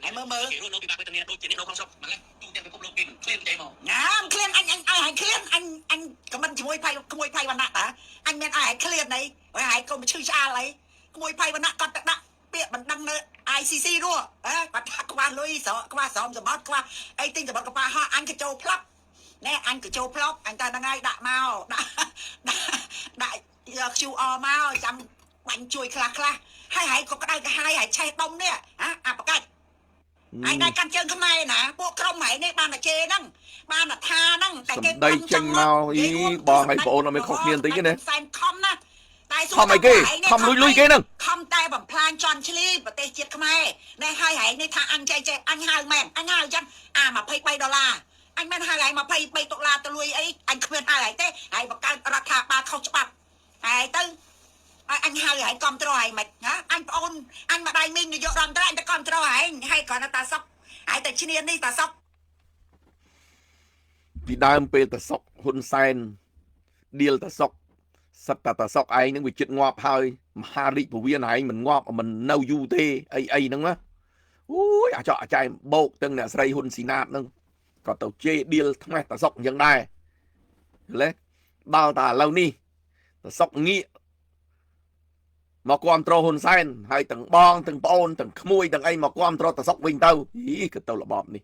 ហើយមើលមើល រស់នៅពិបាកវេទនាដូចជាអ្នកនៅក្នុងស្រុកម្ល៉េះទូទាំងពិភពលោកគេមិនឃ្លានចេមក ណាមឃ្លានអញអញឲ្យហើយឃ្លានអញអញខមមិនជាមួយផៃក្មួយផៃវណ្ណៈតាអញមានឲ្យហើយឃ្លានអីហើយកុំឈឺឆ្អាលអីក្មួយផៃវណ្ណៈគាត់ទៅដាក់ពាក្យបណ្ដឹងនៅ ICC នោះគាត់ថាខ្វះលុយស្រកខ្វះស្រោមសម្បត្តិខ្វះអីទិញសម្បត្តិកប៉ាហោះអញក៏ចូលផ្លឹកណែអញក៏ចូលផ្លុកអញតែហ្នឹងហើយដាក់មកដាក់ដាក់យក QR មកចាំបាញ់ជួយខ្លះខ្លះហើយហើយក៏ក្តៅក្រហាយហើយឆេះដុំនេះអាបកាច់ហើយដែរកាន់ជើងខ្មែរណាពួកក្រុមហើយនេះបានតែជេរហ្នឹងបានតែថាហ្នឹងតែគេ ដីចេញមកអីបងឲ្យបងអូនអត់មានខុសគ្នាបន្តិចទេណា សែនខំណាតែ ខំអីគេខំលុយលុយគេហ្នឹង ខំតែបំផ្លាញជន់ឈ្លីប្រទេសជាតិខ្មែរណែហើយហើយនេះថាអញចេះចេះអញហៅមែនអញហៅចឹងអា23ដុល្លារអញមិនហៅហើយ23ដុល្លារទៅលួយអីអញគ្មានហៅហើយទេហើយបង្កើតរដ្ឋាភិបាលខុសច្បាប់ហើយទៅអញហៅហើយកំត្រហើយមិនណាអញប្អូនអញម្ដាយមីងនាយករដ្ឋមន្ត្រីអញទៅកំត្រហើយហើយគ្រាន់តែតាសុកហើយតែឈ្នានេះតាសុក ពីដើមពេលតាសុកហ៊ុនសែនឌៀលតាសុកសិតតាសុកឯងនឹងវាចិត្តងាប់ហើយមហារាជពវៀនឯងមិនងាប់មិននៅយូរទេអីអីហ្នឹងណាអូយអាចអាចែបោកទាំងអ្នកស្រីហ៊ុនស៊ីណាតហ្នឹងក៏ទៅជេរឌៀលថ្មេះតាសុកអញ្ចឹងដែរយល់ទេដល់តែឥឡូវនេះតាសុកងាកមកគាំទ្រហ៊ុនសែនហើយទាំងបងទាំងប្អូនទាំងក្មួយទាំងអីមកគាំទ្រតាសុកវិញទៅអីក៏ទៅរបបនេះ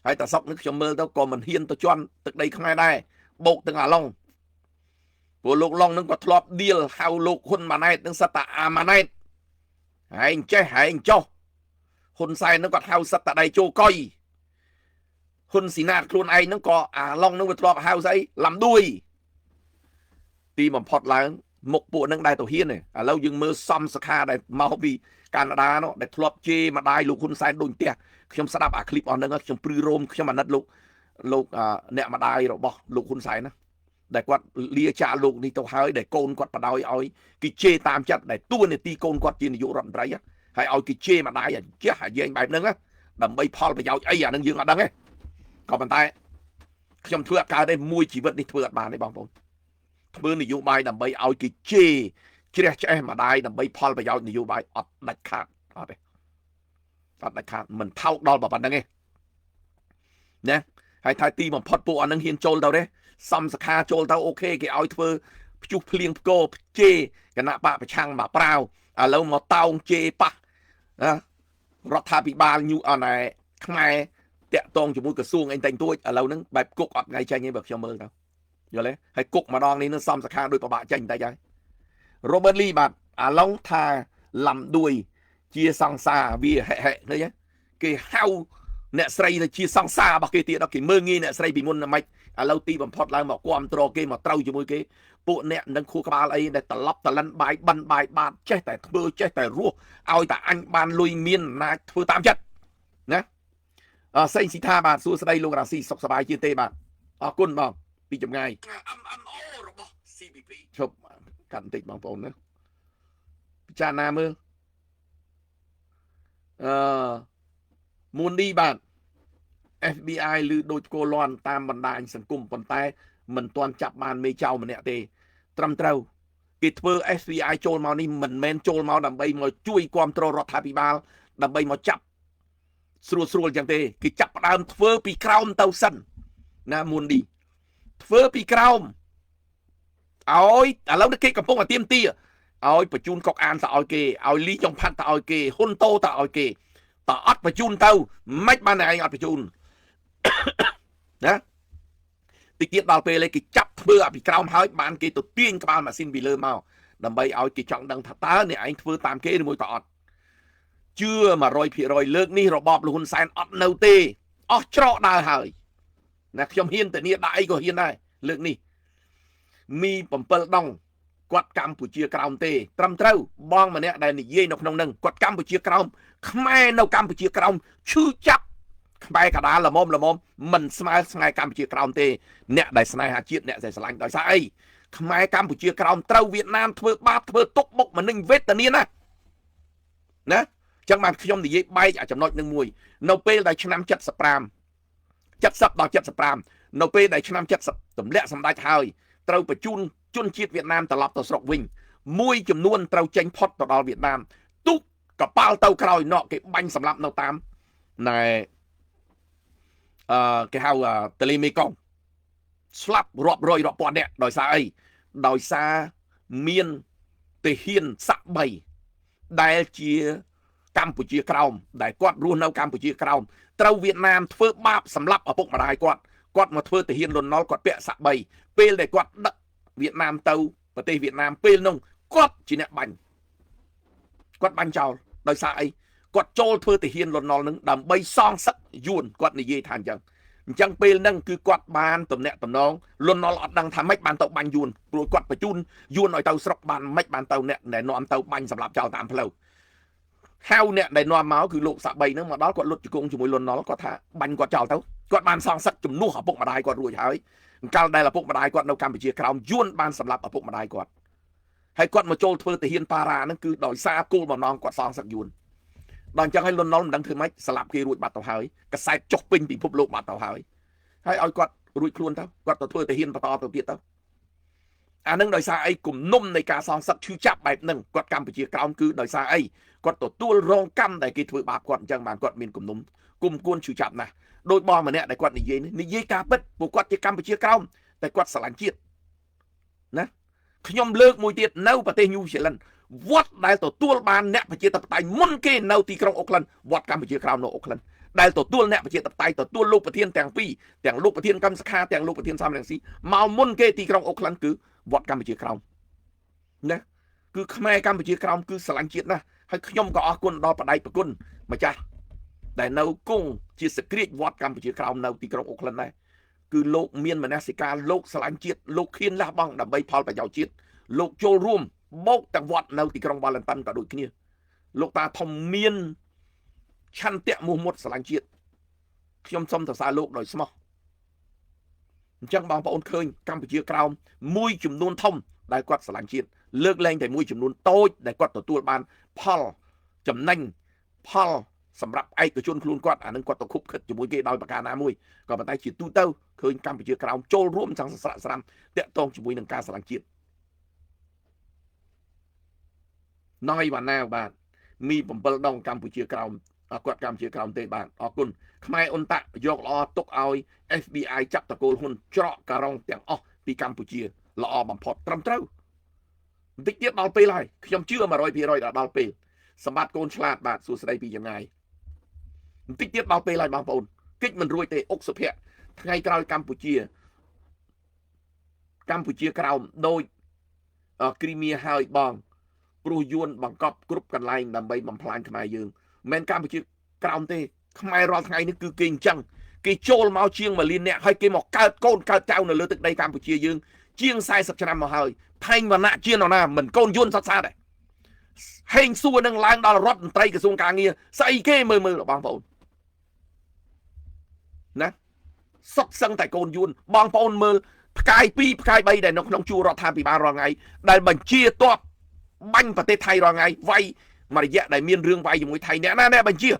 ហើយតាសុកនេះខ្ញុំមើលទៅក៏មិនហ៊ានទៅជន់ទឹកដីខ្មែរដែរបោកទាំងអាឡុងព្រោះលោកឡុងនឹងក៏ធ្លាប់ឌៀលហៅលោកហ៊ុនម៉ាណែតនឹងសិតតាអាម៉ាណែតហែងចេះហែងចុះហ៊ុនសែននឹងគាត់ហៅសិតតាដៃជោកុយហ៊ុនស៊ីណាតខ្លួនឯងនឹងក៏អាឡុងនឹងវាធ្លាប់ហៅស្អីឡាំដួយទីបំផុតឡើង មុខពួកនឹងដែលទៅហ៊ានឥឡូវយើងមើលសំសខាដែលមកពីកាណាដានោះដែលធ្លាប់ជេរម្ដាយលោកហ៊ុនសែនដូចផ្ទះខ្ញុំស្ដាប់អាคลิปអស់ហ្នឹងខ្ញុំព្រឺរោមខ្ញុំអាណិតលោកលោកអ្នកម្ដាយរបស់លោកហ៊ុនសែនណាដែលគាត់លាចាលោកនេះទៅហើយដែលកូនគាត់បដ ாய் ឲ្យគេជេរតាមចិត្តដែលតួនាទីកូនគាត់ជានាយករដ្ឋមន្ត្រីហើយឲ្យគេជេរម្ដាយអាចេះអាយែងបែបហ្នឹងដើម្បីផលប្រយោជន៍អីអាហ្នឹងយើងអត់ដឹងទេក៏ប៉ុន្តែខ្ញុំធ្វើអត់កើតទេមួយជីវិតនេះធ្វើអត់បានទេបងប្អូនធ្វើនយោបាយដើម្បីឲ្យគេជេរជ្រះឆ្អេះម្ដាយដើម្បីផលប្រយោជន៍នយោបាយអត់ដាច់ខាតអត់ទេអត់ដាច់ខាតមិនថោកដល់ប៉ុណ្្នឹងទេណាហើយថៃទីបំផុតពួកអានឹងហ៊ានចូលទៅទេសំសខាចូលទៅអូខេគេឲ្យធ្វើព្យុះភ្លៀងផ្គរជេរគណៈបកប្រឆាំងមកប្រាវឥឡូវមកតោងជេរប៉ះណារដ្ឋាភិបាលញូអណែខ្មែរតាក់តងជាមួយក្រសួងអីតែងទួចឥឡូវហ្នឹងបែបគុកអត់ថ្ងៃចេញទេបើខ្ញុំមើលទៅយល់ទេហើយគុកម្ដងនេះនឹងសំសខាដូចប្របាក់ចេញបន្តិចហើយ Robert Lee បាទអាឡុងថាលំដួយជាសង្សារវាហិហិឃើញទេគេហៅអ្នកស្រីទៅជាសង្សាររបស់គេទៀតដល់គេមើងងាយអ្នកស្រីពីមុនមិនឥឡូវទីបំផុតឡើងមកគាំទ្រគេមកត្រូវជាមួយគេពួកអ្នកនឹងខួរក្បាលអីដែលត្រឡប់តលិនបាយបិណ្ឌបាយបាតចេះតែធ្វើចេះតែរស់ឲ្យតែអញបានលុយមានអំណាចធ្វើតាមចិត្តណាអសេងស៊ីថាបាទសួស្តីលោករ៉ាស៊ីសុខសប្បាយជាទេបាទអរគុណបងពីចម្ងាយ MMO របស់ CPP ឈប់កាត់បន្តិចបងប្អូនណាពិចារណាមើលអឺមួនឌីបាទ FBI ឬដូចគោលន់តាមបណ្ដាញសង្គមប៉ុន្តែមិនទាន់ចាប់បានមេចៅម្នាក់ទេត្រឹមត្រូវគេធ្វើ FBI ចូលមកនេះមិនមែនចូលមកដើម្បីមកជួយគ្រប់គ្រងរដ្ឋាភិបាលដើម្បីមកចាប់ស្រួលស្រួលចឹងទេគេចាប់ផ្ដើមធ្វើពីក្រោមទៅសិនណាមួនឌីធ្វើពីក្រោមឲ្យឥឡូវនេះគេកំពុងតែទៀមទាឲ្យបញ្ជូនកុកអានទៅឲ្យគេឲ្យលីចុងផាត់ទៅឲ្យគេហ៊ុនតូទៅឲ្យគេតើអត់បញ្ជូនទៅមិនបានតែឯងអត់បញ្ជូនណាតិចទៀតដល់ពេលគេចាប់ធ្វើអាពីក្រោមហើយបានគេទៅទាញក្បាលម៉ាស៊ីនពីលើមកដើម្បីឲ្យគេចង់ដឹងថាតើអ្នកឯងធ្វើតាមគេឬមួយក៏អត់ជឿ100%លើកនេះរបបលហ៊ុនសែនអត់នៅទេអស់ច្រកដើរហើយណាខ្ញុំហ៊ានធានាដាក់អីក៏ហ៊ានដែរលើកនេះមី7ដងគាត់កម្ពុជាក្រោមទេត្រឹមត្រូវបងម្នាក់ដែលនិយាយនៅក្នុងនឹងគាត់កម្ពុជាក្រោមខ្មែរនៅកម្ពុជាក្រោមឈឺចាប់ខ្មែរកដាលល្មមល្មមមិនស្មើស្នេហ៍កម្ពុជាក្រោមទេអ្នកដែលស្នេហាជាតិអ្នកដែលស្រឡាញ់ដោយសារអីខ្មែរកម្ពុជាក្រោមត្រូវវៀតណាមធ្វើបាបធ្វើទុកបុកម្នេញវេទនាណាណាចឹងបានខ្ញុំនិយាយបែកអាចំណុចនឹងមួយនៅពេលដែលឆ្នាំ75 70ដល់75នៅពេលដែលឆ្នាំ70ទម្លាក់សម្ដេចហើយត្រូវបញ្ជូនជនជាតិវៀតណាមត្រឡប់ទៅស្រុកវិញមួយចំនួនត្រូវចេញផុតទៅដល់វៀតណាមទូកកប៉ាល់ទៅក្រោយណកគេបាញ់សម្លាប់នៅតាមណែគេហៅតេលីមេកុងស្លាប់រាប់រយរាប់ពាន់នាក់ដោយសារអីដោយសារមានទាហានសាក់3ដែលជាកម្ពុជាក្រោមដែលគាត់រស់នៅកម្ពុជាក្រោមត្រូវវៀតណាមធ្វើបាបសម្លាប់ឪពុកម្ដាយគាត់គាត់មកធ្វើទាហានលន់នល់គាត់ពាក់សាក់3ពេលដែលគាត់ដឹកវៀតណាមទៅប្រទេសវៀតណាមពេលនោះគាត់ជាអ្នកបាញ់គាត់បាញ់ចោលដោយសារអីគាត់ចូលធ្វើទាហានលន់នល់នឹងដើម្បីសងសឹកយួនគាត់និយាយថាអញ្ចឹងពេលហ្នឹងគឺគាត់បានតំណាក់តំណងលន់នល់អត់ដឹងថាម៉េចបានទៅបាញ់យួនព្រោះគាត់បញ្ជូនយួនឲ្យទៅស្រុកបានម៉េចបានទៅអ្នកដែលនាំទៅបាញ់សម្លាប់ចោលតាមផ្លូវហៅអ្នកដែលនាំមកគឺលោកសាក់បីហ្នឹងមកដល់គាត់លុតជង្គង់ជាមួយលន់នល់គាត់ថាបាញ់គាត់ចោលទៅគាត់បានសងសឹកជំនួសឪពុកម្ដាយគាត់រួចហើយកាលដែលឪពុកម្ដាយគាត់នៅកម្ពុជាក្រោមយួនបានសម្លាប់ឪពុកម្ដាយគាត់ហើយគាត់មកចូលធ្វើទាហានប៉ារ៉ាហ្នឹងគឺដោយសារគោលបំណងគាត់សងសឹកយួនដល់អញ្ចឹងឲ្យលន់នល់មិនដឹងធ្វើម៉េចស្លាប់គេរួចបាត់ទៅហើយកសែតចុះពេញពិភពលោកបាត់ទៅហើយហើយឲ្យគាត់រួចខ្លួនទៅគាត់ទៅធ្វើទាហានបន្តទៅទៀតទៅអានឹងដោយសារអីគំនុំនៃការសងសឹកឈឺចាប់បែបហ្នឹងគាត់កម្ពុជាក្រោមគឺដោយសារអីគាត់ទទួលរងកម្មដែលគេធ្វើបាបគាត់អញ្ចឹងបានគាត់មានគំនុំគុំគួនឈឺចាប់ណាស់ដោយបងម្នាក់ដែលគាត់និយាយនេះនិយាយការពិតពួកគាត់ជាកម្ពុជាក្រោមតែគាត់ស្រឡាញ់ជាតិណាខ្ញុំលើកមួយទៀតនៅប្រទេសញូហ្សេឡង់វត្តដែលទទួលបានអ្នកប្រជាធិបតេយ្យមុនគេនៅទីក្រុងអូក្លិនវត្តកម្ពុជាក្រោមនៅអូក្លិនដែលទទួលអ្នកប្រជាធិបតេយ្យទទួលលោកប្រធានទាំងពីរទាំងលោកប្រធានកម្មសខាទាំងលោកប្រធានសំរងស៊ីមកមុនគេទីក្រុងអូក្លិនគឺវត្តកម្ពុជាក្រោមណាគឺខ្មែរកម្ពុជាក្រោមគឺស្រឡាញ់ជាតិណាស់ហើយខ្ញុំក៏អរគុណដល់បដិប្រគុណម្ចាស់ដែលនៅគង់ជាសក្រាចវត្តកម្ពុជាក្រោមនៅទីក្រុងអូក្លិនដែរគឺលោកមានមនសិការលោកស្រឡាញ់ជាតិលោកហ៊ានលះបង់ដើម្បីផលប្រយោជន៍ជាតិ លោកចូលរួមបោកទាំងវត្តនៅទីក្រុងវ៉ាឡិនតាន់ក៏ដូចគ្នាលោកតាធំមានឆន្ទៈមោះមុតស្រឡាញ់ជាតិខ្ញុំសូមសរសើរលោកដោយស្មោះអញ្ចឹងបងប្អូនឃើញកម្ពុជាក្រោមមួយចំនួនធំដែលគាត់ស្រឡាញ់ជាតិលើកលែងតែមួយចំនួនតូចដែលគាត់ទទួលបានផលចំណេញផលសម្រាប់ឯកជនខ្លួនគាត់អានឹងគាត់ទៅខុបខិតជាមួយគេដោយប្រការណាមួយក៏ប៉ុន្តែជាទូទៅឃើញកម្ពុជាក្រោមចូលរួមចង់ស្រាក់ស្រាំតាក់ទងជាមួយនឹងការស្រឡាញ់ជាតិណយវ៉ាណាវបាទមី7ដងកម្ពុជាក្រោមគាត់កម្ពុជាក្រោមទេបាទអរគុណខ្មែរអ៊ុនតាក់យកល្អទុកឲ្យ FBI ចាប់តកូលហ៊ុនច្រកការ៉ុងទាំងអស់ពីកម្ពុជាល្អបំផុតត្រឹមត្រូវបន្តិចទៀតដល់ពេលហើយខ្ញុំជឿ100%ដល់ពេលសម្បត្តិកូនឆ្លាតបាទសួស្តីពីចម្ងាយបន្តិចទៀតដល់ពេលហើយបងប្អូនកិច្ចមិនរួចទេអុកសុភ័ក្រថ្ងៃក្រោយកម្ពុជាក្រោមដូចគ្រីមៀហើយបងព្រោះយួនបង្កប់គ្រប់កន្លែងដើម្បីបំផ្លាញខ្មែរយើងមិនមែនកម្ពុជាក្រោមទេខ្មែររាល់ថ្ងៃនេះគឺគេអញ្ចឹងគេចូលមកជាង1លានអ្នកហើយគេមកកើតកូនកើតចៅនៅលើទឹកដីកម្ពុជាយើងជាង40ឆ្នាំមកហើយផែងវណ្ណៈជានរណាមិនកូនយួនសត្វសាដែរហេងសួរនឹងឡើងដល់រដ្ឋមន្ត្រីក្រសួងការងារស្អីគេមើលមើលបងប្អូនណាសុកសឹងតែកូនយួនបងប្អូនមើលផ្កាយ2ផ្កាយ3ដែលនៅក្នុងជួររដ្ឋាភិបាលរាល់ថ្ងៃដែលបញ្ជាទ័ពបាញ់ប្រទេសថៃរាល់ថ្ងៃវាយមួយរយៈដែលមានរឿងវាយជាមួយថៃអ្នកណាអ្នកបញ្ជា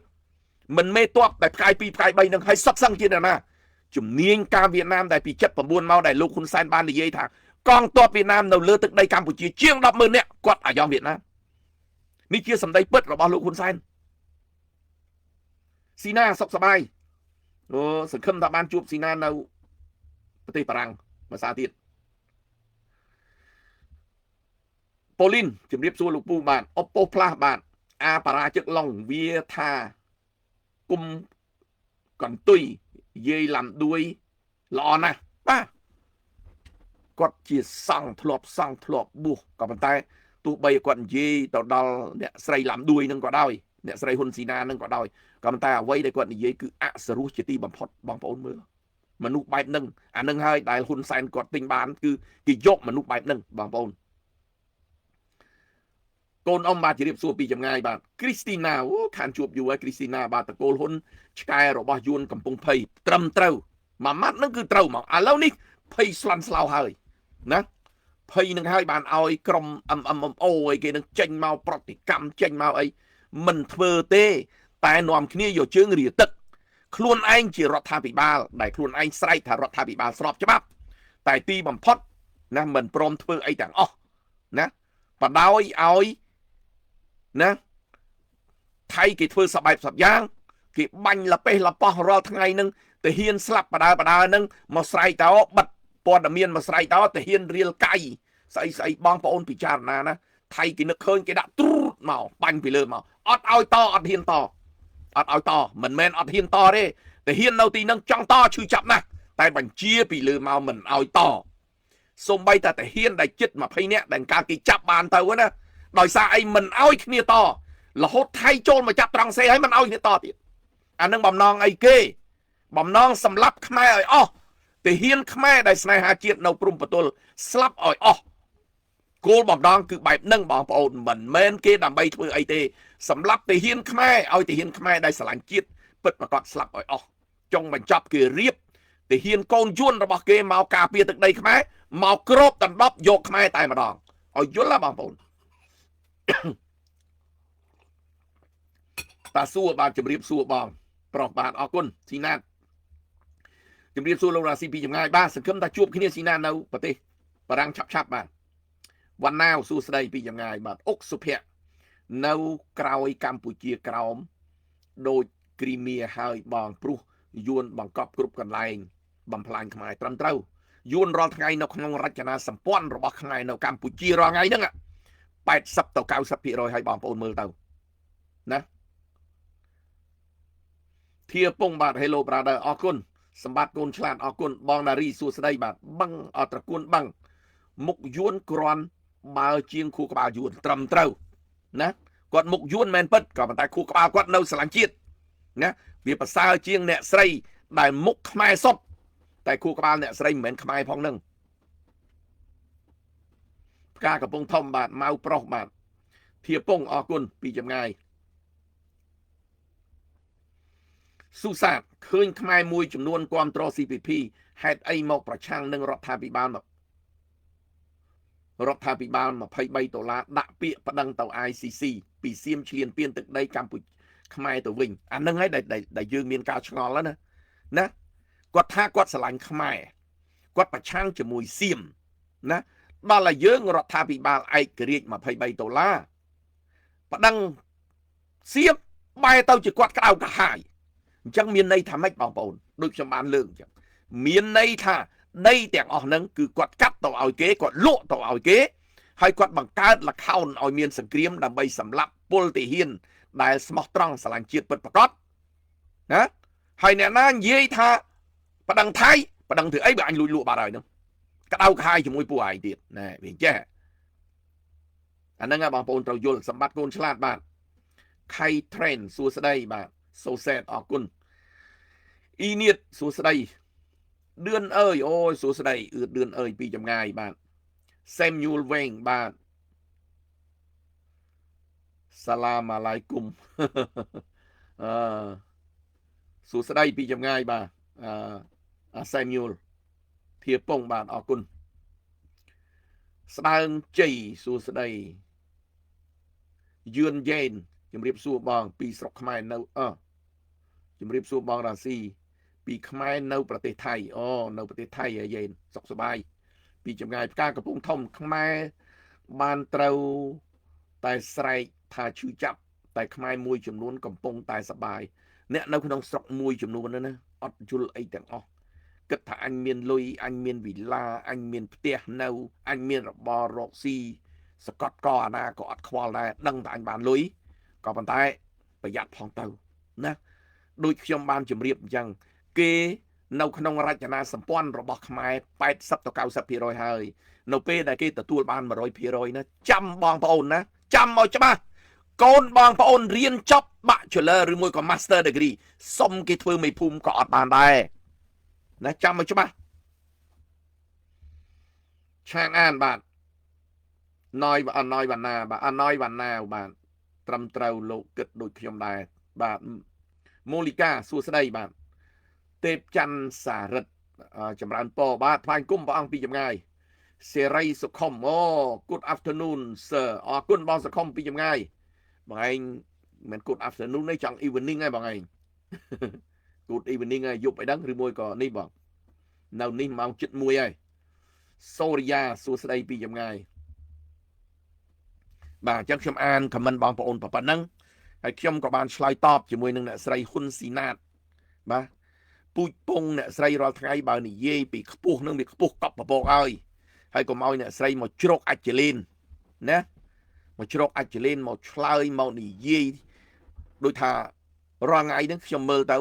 មិនមេទ័ពតែផ្កាយ2ផ្កាយ3នឹងឲ្យសុកសឹងជាអ្នកណាជំនាញការវៀតណាមដែលពី79មកដែលលោកហ៊ុនសែនបាននិយាយថាកងទ័ពវៀតណាមនៅលើទឹកដីកម្ពុជាជាង100,000នាក់គាត់អាយ៉ងវៀតណាមនេះជាសម្ដីពិតរបស់លោកហ៊ុនសែនស៊ីណាសុខសប្បាយអូសង្ឃឹមថាបានជួបស៊ីណានៅប្រទេសបារាំងភាសាទៀតប៉ូលីនជំរាបសួរលោកពូបាទអុបប៉ុសផ្លាស់បាទអាបារាជិកឡុងវាថាគុំកន្ទុយយាយឡាំដួយល្អណាស់បាទគាត់ជាសង់ធ្លាប់សង់ធ្លាប់បួសក៏ប៉ុន្តែទោះបីគាត់និយាយទៅដល់អ្នកស្រីឡាំដួយនឹងក៏ដោយអ្នកស្រីហ៊ុនស៊ីណានឹងក៏ដោយក៏ប៉ុន្តែអ្វីដែលគាត់និយាយគឺអសរោះជាទីបំផុតបងប្អូនមើលមនុស្សបែបហ្នឹងអានឹងហើយដែលហ៊ុនសែនគាត់ទិញបានគឺគេយកមនុស្សបែបហ្នឹងបងប្អូនកូនអ៊ំបាទជម្រាបសួរពីចម្ងាយបាទគ្រីស្ទីណាអូខានជួបយូរហើយគ្រីស្ទីណាបាទតកូលហ៊ុនឆ្កែរបស់យួនកំពុងភ័យត្រឹមត្រូវមួយម៉ាត់ហ្នឹងគឺត្រូវមកឥឡូវនេះភ័យស្លន់ស្លោហើយណាភ័យនឹងហើយបានឲ្យក្រុម MMO អីគេនឹងចេញមកប្រតិកម្មចេញមកអីមិនធ្វើទេតែនាំគ្នាយកជើងរាទឹកខ្លួនឯងជារដ្ឋាភិបាលដែលខ្លួនឯងស្រែកថារដ្ឋាភិបាលស្របច្បាប់តែទីបំផុតណាមិនព្រមធ្វើអីទាំងអស់ណាបដោយឲ្យណាថៃគេធ្វើសបែបសពយ៉ាងគេបាញ់លប៉េះលប៉ោះរាល់ថ្ងៃនឹងទៅហ៊ានស្លាប់បដើបដើនឹងមកស្រែកតោបិទព័ត៌មានមកស្រែកតោទៅហ៊ានរៀលកៃស្អីស្អីបងប្អូនពិចារណាណាថៃគេនឹកឃើញគេដាក់ទ្រូតមកបាញ់ពីលើមកអត់ឲ្យតអត់ហ៊ានតអត់ឲ្យតមិនមែនអត់ហ៊ានតទេតែហ៊ាននៅទីនឹងចង់តឈឺចាប់ណាស់តែបញ្ជាពីលើមកមិនឲ្យតសំបីតែតាហ៊ានដែលចិត្ត20នាក់ដែលកាលគេចាប់បានទៅណាដោយសារអីមិនឲ្យគ្នាតរហូតថៃចូលមកចាប់ត្រង់សេឲ្យមិនឲ្យគ្នាតទៀតអានឹងបំណងអីគេបំណងសម្លាប់ខ្មែរឲ្យអស់ទាហានខ្មែរដែលស្នេហាជាតិនៅព្រំប្រទល់ស្លាប់ឲ្យអស់គោលបំណងគឺបែបហ្នឹងបងប្អូនមិនមែនគេដើម្បីធ្វើអីទេសម្លាប់ទាហានខ្មែរឲ្យទាហានខ្មែរដែលស្រឡាញ់ជាតិពិតប្រាកដស្លាប់ឲ្យអស់ចុងបញ្ចប់គេរៀបទាហានកូនយួនរបស់គេមកការពារទឹកដីខ្មែរមកគ្របដណ្ដប់យកខ្មែរតែម្ដងឲ្យយល់ណាបងប្អូនតាសួរបាទជម្រាបសួរបងប្រុសបាទអរគុណស៊ីណាតជម្រាបសួរលោករ៉ាស៊ីពីចម្ងាយបាទសង្ឃឹមថាជួបគ្នាស៊ីណាតនៅប្រទេសបារាំងឆាប់ឆាប់បាទវ៉ាន់ណាវសួស្តីពីចម្ងាយបាទអុកសុភ័ក្រនៅក្រោយកម្ពុជាក្រោមដូចគ្រីមៀហើយបងព្រោះយួនបង្កប់គ្រប់កន្លែងបំផ្លាញខ្មែរត្រឹមត្រូវយួនរាល់ថ្ងៃនៅក្នុងរចនាសម្ព័ន្ធរបស់ខ្មែរនៅកម្ពុជារាល់ថ្ងៃហ្នឹង80ទៅ90%ឲ្យបងប្អូនមើលទៅណាធាពងបាទ Hello brother អរគុណសម្បត្តិកូនឆ្លាតអរគុណបងដារីសួស្តីបាទបឹងអត្រកួនបឹងមុខយួនក្រាន់បើជាងខួរក្បាលយួនត្រឹមត្រូវណាគាត់មុខយួនមែនពិតក៏ប៉ុន្តែខួរក្បាលគាត់នៅស្រឡាញ់ជាតិណាវាប្រសើរជាងអ្នកស្រីដែលមុខខ្មែរសុទ្ធតែខួរក្បាលអ្នកស្រីមិនមែនខ្មែរផងនឹង ផ្កាកំពង់ធំបាទម៉ៅប្រុសបាទធាពងអរគុណពីចម្ងាយស៊ូសាតឃើញខ្មែរមួយចំនួនគ្រប់គ្រង CPP ហេតុអីមកប្រឆាំងនឹងរដ្ឋាភិបាលមករដ្ឋាភិបាល23ដុល្លារដាក់ពាក្យប្តឹងទៅ ICC ពីសៀមឈ្លានពានទឹកដីកម្ពុជាខ្មែរទៅវិញអានឹងហើយដែលយើងមានការឆ្ងល់ណាណាគាត់ថាគាត់ស្រឡាញ់ខ្មែរគាត់ប្រឆាំងជាមួយសៀមណាដល់ឲ្យយើងរដ្ឋាភិបាលឯករាជ្យ23ដុល្លារប្តឹងសៀមបែរទៅជាគាត់ក្តៅក្រហាយអញ្ចឹងមានន័យថាម៉េចបងប្អូនដូចខ្ញុំបានលើកអញ្ចឹងមានន័យថាដីទាំងអស់ហ្នឹងគឺគាត់កាត់ទៅឲ្យគេគាត់លក់ទៅឲ្យគេហើយគាត់បង្កើតលខោនឲ្យមានសង្គ្រាមដើម្បីសម្លាប់ពលទាហានដែលស្មោះត្រង់ស្រឡាញ់ជាតិពិតប្រាកដណាហើយអ្នកណានិយាយថាប្តឹងថៃប្តឹងធ្វើអីបើអញលួចលក់បាត់ហើយហ្នឹងក្តៅខាយជាមួយពួកឯងទៀតណែវាចេះអាហ្នឹងបងប្អូនត្រូវយល់សម្បត្តិកូនឆ្លាតបាទខៃ train សួស្តីបាទសូសេតអរគុណអ៊ីនៀតសួស្តីឌឿនអើយអូយសួស្តីអឿឌឿនអើយពីចម្ងាយបាទ Samuel Weng បាទសាឡាមអាឡៃគុំអឺសួស្តីពីចម្ងាយបាទអឺ Samuel ធាពងបាទអរគុណស្ដើងជ័យសួស្តីយឿនយ៉េនជំរាបសួរបងពីស្រុកខ្មែរនៅអឺជំរាបសួរបងរាស៊ីពីខ្មែរនៅប្រទេសថៃអូនៅប្រទេសថៃអាយ៉េនសុខសប្បាយពីចម្ងាយផ្កាកំពង់ធំខ្មែរបានត្រូវតែស្រែកថាឈឺចាប់តែខ្មែរមួយចំនួនកំពុងតែសប្បាយអ្នកនៅក្នុងស្រុកមួយចំនួនហ្នឹងណាអត់យល់អីទាំងអស់គិតថាអញមានលុយអញមានវិឡាអញមានផ្ទះនៅអញមានរបររកស៊ីសកត់កអាណាក៏អត់ខ្វល់ដែរដឹងតែអញបានលុយក៏ប៉ុន្តែប្រយ័ត្នផងទៅណាដូចខ្ញុំបានជម្រាបអញ្ចឹងគេនៅក្នុងរចនាសម្ព័ន្ធរបស់ខ្មែរ80ទៅ90%ហើយនៅពេលដែលគេទទួលបាន100%ណាចាំបងប្អូនណាចាំឲ្យច្បាស់កូនបងប្អូនរៀនចប់ Bachelor ឬមួយក៏ Master Degree សុំគេធ្វើមេភូមិក៏អត់បានដែរណាចាំឲ្យច្បាស់ឆាងអានបាទណយអណយវណ្ណាបាទអណយវណ្ណាបាទត្រឹមត្រូវលោកគិតដូចខ្ញុំដែរបាទមូលីកាសួស្តីបាទទេពច័ន្ទសារិទ្ធចម្រើនពរបាទថ្លែងគុំព្រះអង្គពីចម្ងាយសេរីសុខុមអូ good afternoon sir អរគុណបងសុខុមពីចម្ងាយបងឯងមិន good afternoon នេះចង់ evening ហើយបងឯង good evening ហើយយប់អីដឹងឬមួយក៏នេះបងនៅនេះម៉ោង7:01ហើយសូរិយាសួស្តីពីចម្ងាយបាទអញ្ចឹងខ្ញុំអាន comment បងប្អូនប៉ុណ្ណឹងហើយខ្ញុំក៏បានឆ្លើយតបជាមួយនឹងអ្នកស្រីហ៊ុនស៊ីណាតបាទពូជពងអ្នកស្រីរាល់ថ្ងៃបើនិយាយពីខ្ពស់នឹងវាខ្ពស់កប់ពពកហើយហើយកុំឲ្យអ្នកស្រីមកជ្រកអាចលីនណាមកជ្រកអាចលីនមកឆ្លើយមកនិយាយដូចថារាល់ថ្ងៃហ្នឹងខ្ញុំមើលទៅ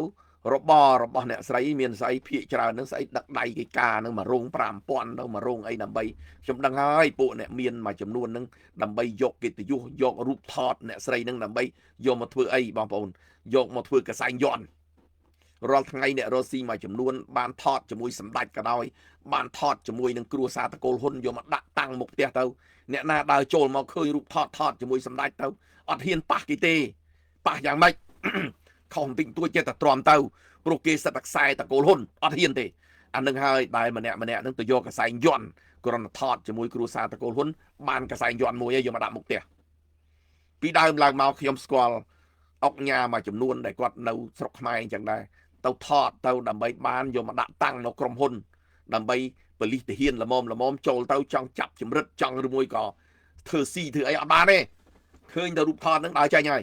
របររបស់អ្នកស្រីមានស្អីភាកច្រើនហ្នឹងស្អីដឹកដៃគេការហ្នឹងមួយរោង5000ទៅមួយរោងអីដើម្បីខ្ញុំដឹងហើយពួកអ្នកមានមួយចំនួនហ្នឹងដើម្បីយកកិត្តិយសយករូបថតអ្នកស្រីហ្នឹងដើម្បីយកមកធ្វើអីបងប្អូនយកមកធ្វើកសែងយន់រាល់ថ្ងៃអ្នករស់ស៊ីមួយចំនួនបានថតជាមួយសម្ដេចក៏ដោយបានថតជាមួយនឹងគ្រួសារតកូលហ៊ុនយកមកដាក់តាំងមុខផ្ទះទៅអ្នកណាដើរចូលមកឃើញរូបថតថតជាមួយសម្ដេចទៅអត់ហ៊ានប៉ះគេទេប៉ះយ៉ាងម៉េចខុសបន្តិចបន្តួចចេះតែទ្រាំទៅព្រោះគេសិតតែខ្សែតកូលហ៊ុនអត់ហ៊ានទេអានឹងហើយដែលម្នាក់ម្នាក់នឹងទៅយកកសែងយន់គ្រាន់តែថតជាមួយគ្រួសារតកូលហ៊ុនបានកសែងយន់មួយយកមកដាក់មុខផ្ទះពីដើមឡើងមកខ្ញុំស្គាល់អុកញ៉ាមួយចំនួនដែលគាត់នៅស្រុកខ្មែរអញ្ចឹងដែរទៅថតទៅដើម្បីបានយកមកដាក់តាំងនៅក្រុមហ៊ុនដើម្បីបលិសទាហានល្មមល្មមចូលទៅចង់ចាប់ចម្រិតចង់ឬមួយក៏ធ្វើស៊ីធ្វើអីអត់បានទេឃើញតែរូបថតហ្នឹងដើរចេញហើយ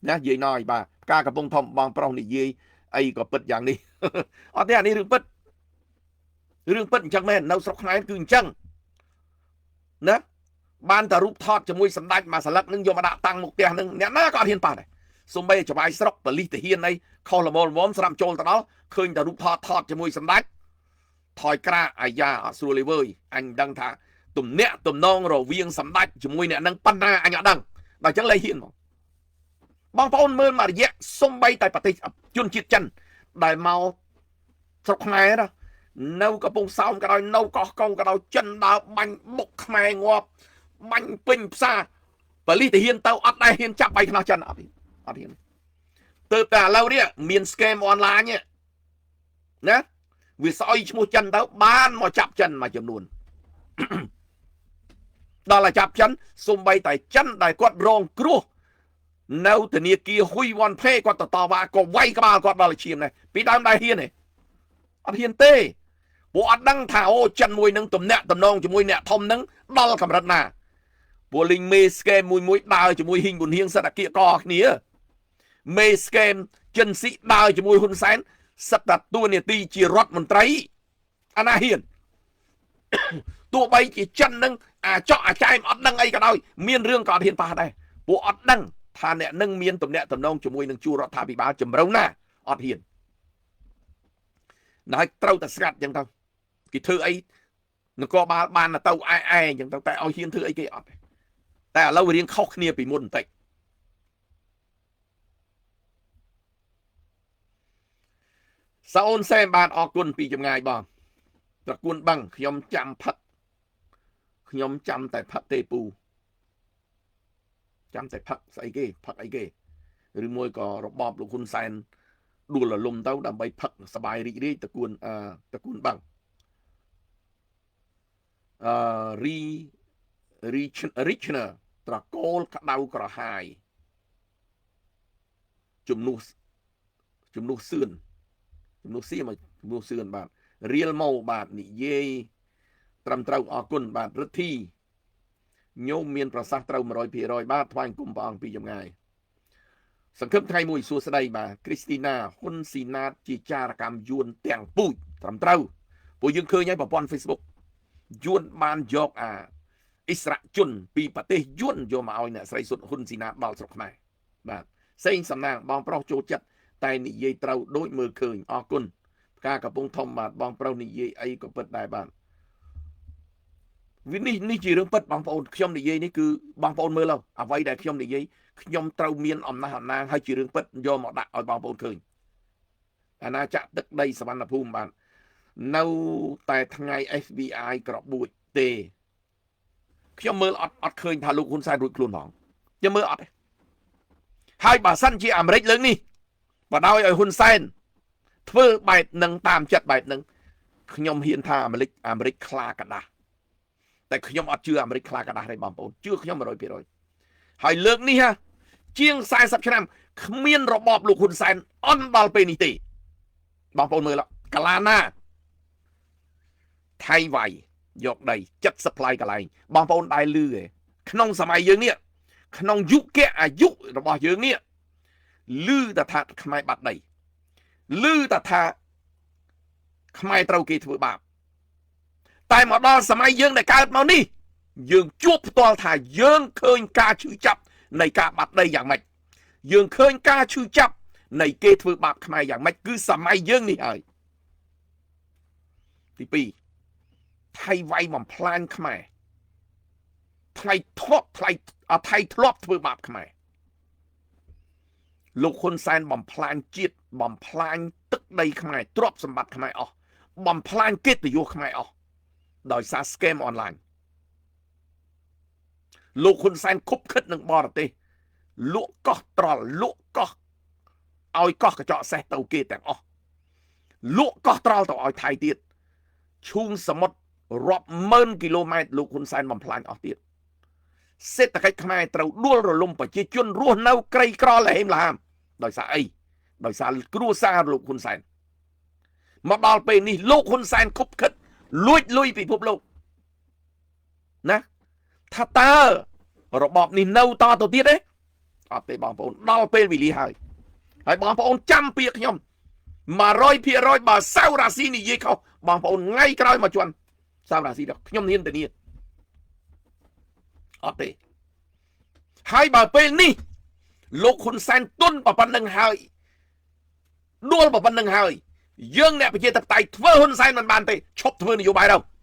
ណានិយាយណយបាទផ្កាកំពុងធំបងប្រុសនិយាយអីក៏ពិតយ៉ាងនេះអត់ទេអានេះរឿងពិតរឿងពិតអញ្ចឹងមែននៅស្រុកខ្មែរគឺអញ្ចឹងណាបានតែរូបថតជាមួយសម្ដេចមួយស្លឹកនឹងយកមកដាក់តាំងមុខផ្ទះនឹងអ្នកណាក៏អត់ហ៊ានប៉ះដែរសំបីចបាយស្រុកបលិសទាហានអីខុសល្មមល្មមស្រាប់ចូលទៅដល់ឃើញតែរូបថតថតជាមួយសម្ដេចថយក្រាអាយ៉ាអត់ស្រួលទេវើយអញដឹងថាទំនាក់ទំនងរវាងសម្ដេចជាមួយអ្នកនឹងប៉ុណ្ណាអញអត់ដឹងដល់អញ្ចឹងលែងហ៊ានមកបងប្អូនមើលមួយរយៈសំបីតែប្រទេសជនជាតិចិនដែលមកស្រុកខ្មែរណា នៅកំពង់សោមក៏ដោយនៅកោះកុងក៏ដោយចិនដើរបាញ់បុកខ្មែរងាប់បាញ់ពេញផ្សារបលិសទាហានទៅអត់ដែរហ៊ានចាប់បាយខ្នោះចិនអត់អត់ហ៊ានទៅតែឥឡូវនេះមាន scam online ណាវាស្អុយឈ្មោះចិនទៅបានមកចាប់ចិនមួយចំនួនដល់តែចាប់ចិនសំបីតែចិនដែលគាត់រងគ្រោះនៅធនាគារហ៊ុយវ៉ាន់ផេគាត់ទៅតវ៉ាក៏វាយក្បាលគាត់ដល់ឈាមដែរពីដើមដែរហ៊ានទេអត់ហ៊ានទេពួកអត់ដឹងថាអូចិនមួយនឹងទំនាក់ទំនងជាមួយអ្នកធំនឹងដល់កម្រិតណាពួកលីងមេ scam មួយមួយដើរជាមួយហ៊ីងប៊ុនហៀងសិតអាគៀកកគ្នាមេ scam ចិនស៊ីដើរជាមួយហ៊ុនសែនសិតតែតួនាទីជារដ្ឋមន្ត្រីអាណាហ៊ាន ទោះបីជាចិននឹងអាចក់អាចែមអត់ដឹងអីក៏ដោយមានរឿងក៏អត់ហ៊ានប៉ះដែរពួកអត់ដឹងថាអ្នកនឹងមានទំនាក់ទំនងជាមួយនឹងជួររដ្ឋាភិបាលចម្រុះណាអត់ហ៊ានណែត្រូវតែស្ងាត់ចឹងទៅគេធ្វើអីនគរបាលបានទៅអែអែចឹងទៅតែឲ្យហ៊ានធ្វើអីគេអត់តែឥឡូវរៀងខុសគ្នាពីមុនបន្តិចសាអូនសែមបានអរគុណពីចម្ងាយបងត្រកួនបឹងខ្ញុំចាំផឹកខ្ញុំចាំតែផឹកទេពូចាំតែផឹកស្អីគេផឹកអីគេឬមួយក៏របបលោកហ៊ុនសែនដួលរលំទៅដើម្បីផឹកសបាយរីករាយត្រកួនត្រកួនបឹងអឺរីរី Richner ត្រកូលក្តៅក្រហាយជំនួសជំនួសសឿនជំនួសសៀមជំនួសសឿនបាទរៀលម៉ូបាទនិយាយត្រឹមត្រូវអរគុណបាទរិទ្ធីញោមមានប្រសាសន៍ត្រូវ 100% បាទថ្វាយគុំព្រះអង្គពីចម្ងាយសង្ឃឹមថ្ងៃមួយសួស្តីបាទគ្រីស្ទីណាហ៊ុនស៊ីណាតជាចារកម្មយួនទាំងពូជត្រឹមត្រូវពួកយើងឃើញហើយប្រព័ន្ធ Facebook យួនបានយកអាអិសរាជជនពីប្រទេសយួនយកមកឲ្យអ្នកស្រីសុតហ៊ុនស៊ីណាតដល់ស្រុកខ្មែរបាទសេងសំណាងបងប្រុសចូលចិត្តតែនិយាយត្រូវដូចមើលឃើញអរគុណផ្កាកំពុងធំបាទបងប្រុសនិយាយអីក៏ពិតដែរបាទវានេះជារឿងពិតបងប្អូនខ្ញុំនិយាយនេះគឺបងប្អូនមើលទៅអ្វីដែលខ្ញុំនិយាយខ្ញុំត្រូវមានអំណះអំណាងហើយជារឿងពិតយកមកដាក់ឲ្យបងប្អូនឃើញអាណាចក្រទឹកដីសវណ្ណភូមិបាទនៅតែថ្ងៃ FBI ក្របួចទេខ្ញុំមើលអត់ឃើញថាលោកហ៊ុនសែនរួចខ្លួនផងខ្ញុំមើលអត់ទេហើយបើសិនជាអាមេរិកលើកនេះបដ ாய் ឲ្យហ៊ុនសែនធ្វើបែបនឹងតាមចិត្តបែបនឹងខ្ញុំហ៊ានថាអាមេរិកខ្លាកដាស់តែខ្ញុំអត់ជឿអាមេរិកខ្លាកដាស់ទេបងប្អូនជឿខ្ញុំ 100% ហើយលើកនេះជាង40ឆ្នាំគ្មានរបបលោកហ៊ុនសែនអន់ដល់ពេលនេះទេបងប្អូនមើលកាឡាណាថៃវ៉ៃយកដី70ផ្លៃកន្លែងបងប្អូនដែរលឺទេក្នុងសម័យយើងនេះក្នុងយុគៈអាយុរបស់យើងនេះលឺតែថាខ្មែរបាត់ដីលឺតែថាខ្មែរត្រូវគេធ្វើបាបតែមកដល់សម័យយើងដែលកើតមកនេះយើងជួបផ្ទាល់ថាយើងឃើញការឈឺចាប់នៃការបាត់ដីយ៉ាងម៉េចយើងឃើញការឈឺចាប់នៃគេធ្វើបាបខ្មែរយ៉ាងម៉េចគឺសម័យយើងនេះហើយទី2ថៃវាយបំផ្លាញខ្មែរថ្លៃធ្លាប់ថ្លៃថៃធ្លាប់ធ្វើបាបខ្មែរលោកហ៊ុនសែនបំផ្លាញជាតិបំផ្លាញទឹកដីខ្មែរទ្រព្យសម្បត្តិខ្មែរអស់បំផ្លាញកិត្តិយសខ្មែរអស់ដោយសារ scam online លោកហ៊ុនសែនខុបខិតនឹងបរទេសលក់កោះត្រល់លក់កោះឲ្យកោះកញ្ចក់សេះទៅគេទាំងអស់លក់កោះត្រល់ទៅឲ្យថៃទៀតឈូងសមុទ្ររាប់ម៉ឺនគីឡូម៉ែត្រលោកហ៊ុនសែនបំផ្លាញអស់ទៀតសេដ្ឋកិច្ចខ្មែរត្រូវដួលរលំប្រជាជនរស់នៅក្រីក្រលហេមលហាមដោយសារអីដោយសារគ្រួសារលោកហ៊ុនសែនមកដល់ពេលនេះលោកហ៊ុនសែនខុបខិតលួចលុយពិភពលោកណាថាតើរបបនេះនៅតទៅទៀតទេអត់ទេបងប្អូនដល់ពេលវេលាហើយហើយបងប្អូនចាំពាក្យខ្ញុំ 100% បើសៅរាស៊ីនិយាយខុសបងប្អូនថ្ងៃក្រោយមកជន់សៅរាស៊ីដល់ខ្ញុំហ៊ានធានាអត់ទេហើយបើពេលនេះលោកហ៊ុនសែនទុនប៉ុណ្្នឹងហើយដួលប៉ុណ្្នឹងហើយយើងអ្នកប្រជាធិបតេយ្យធ្វើហ៊ុនសែនមិនបានទេឈប់ធ្វើនយោបាយទៅ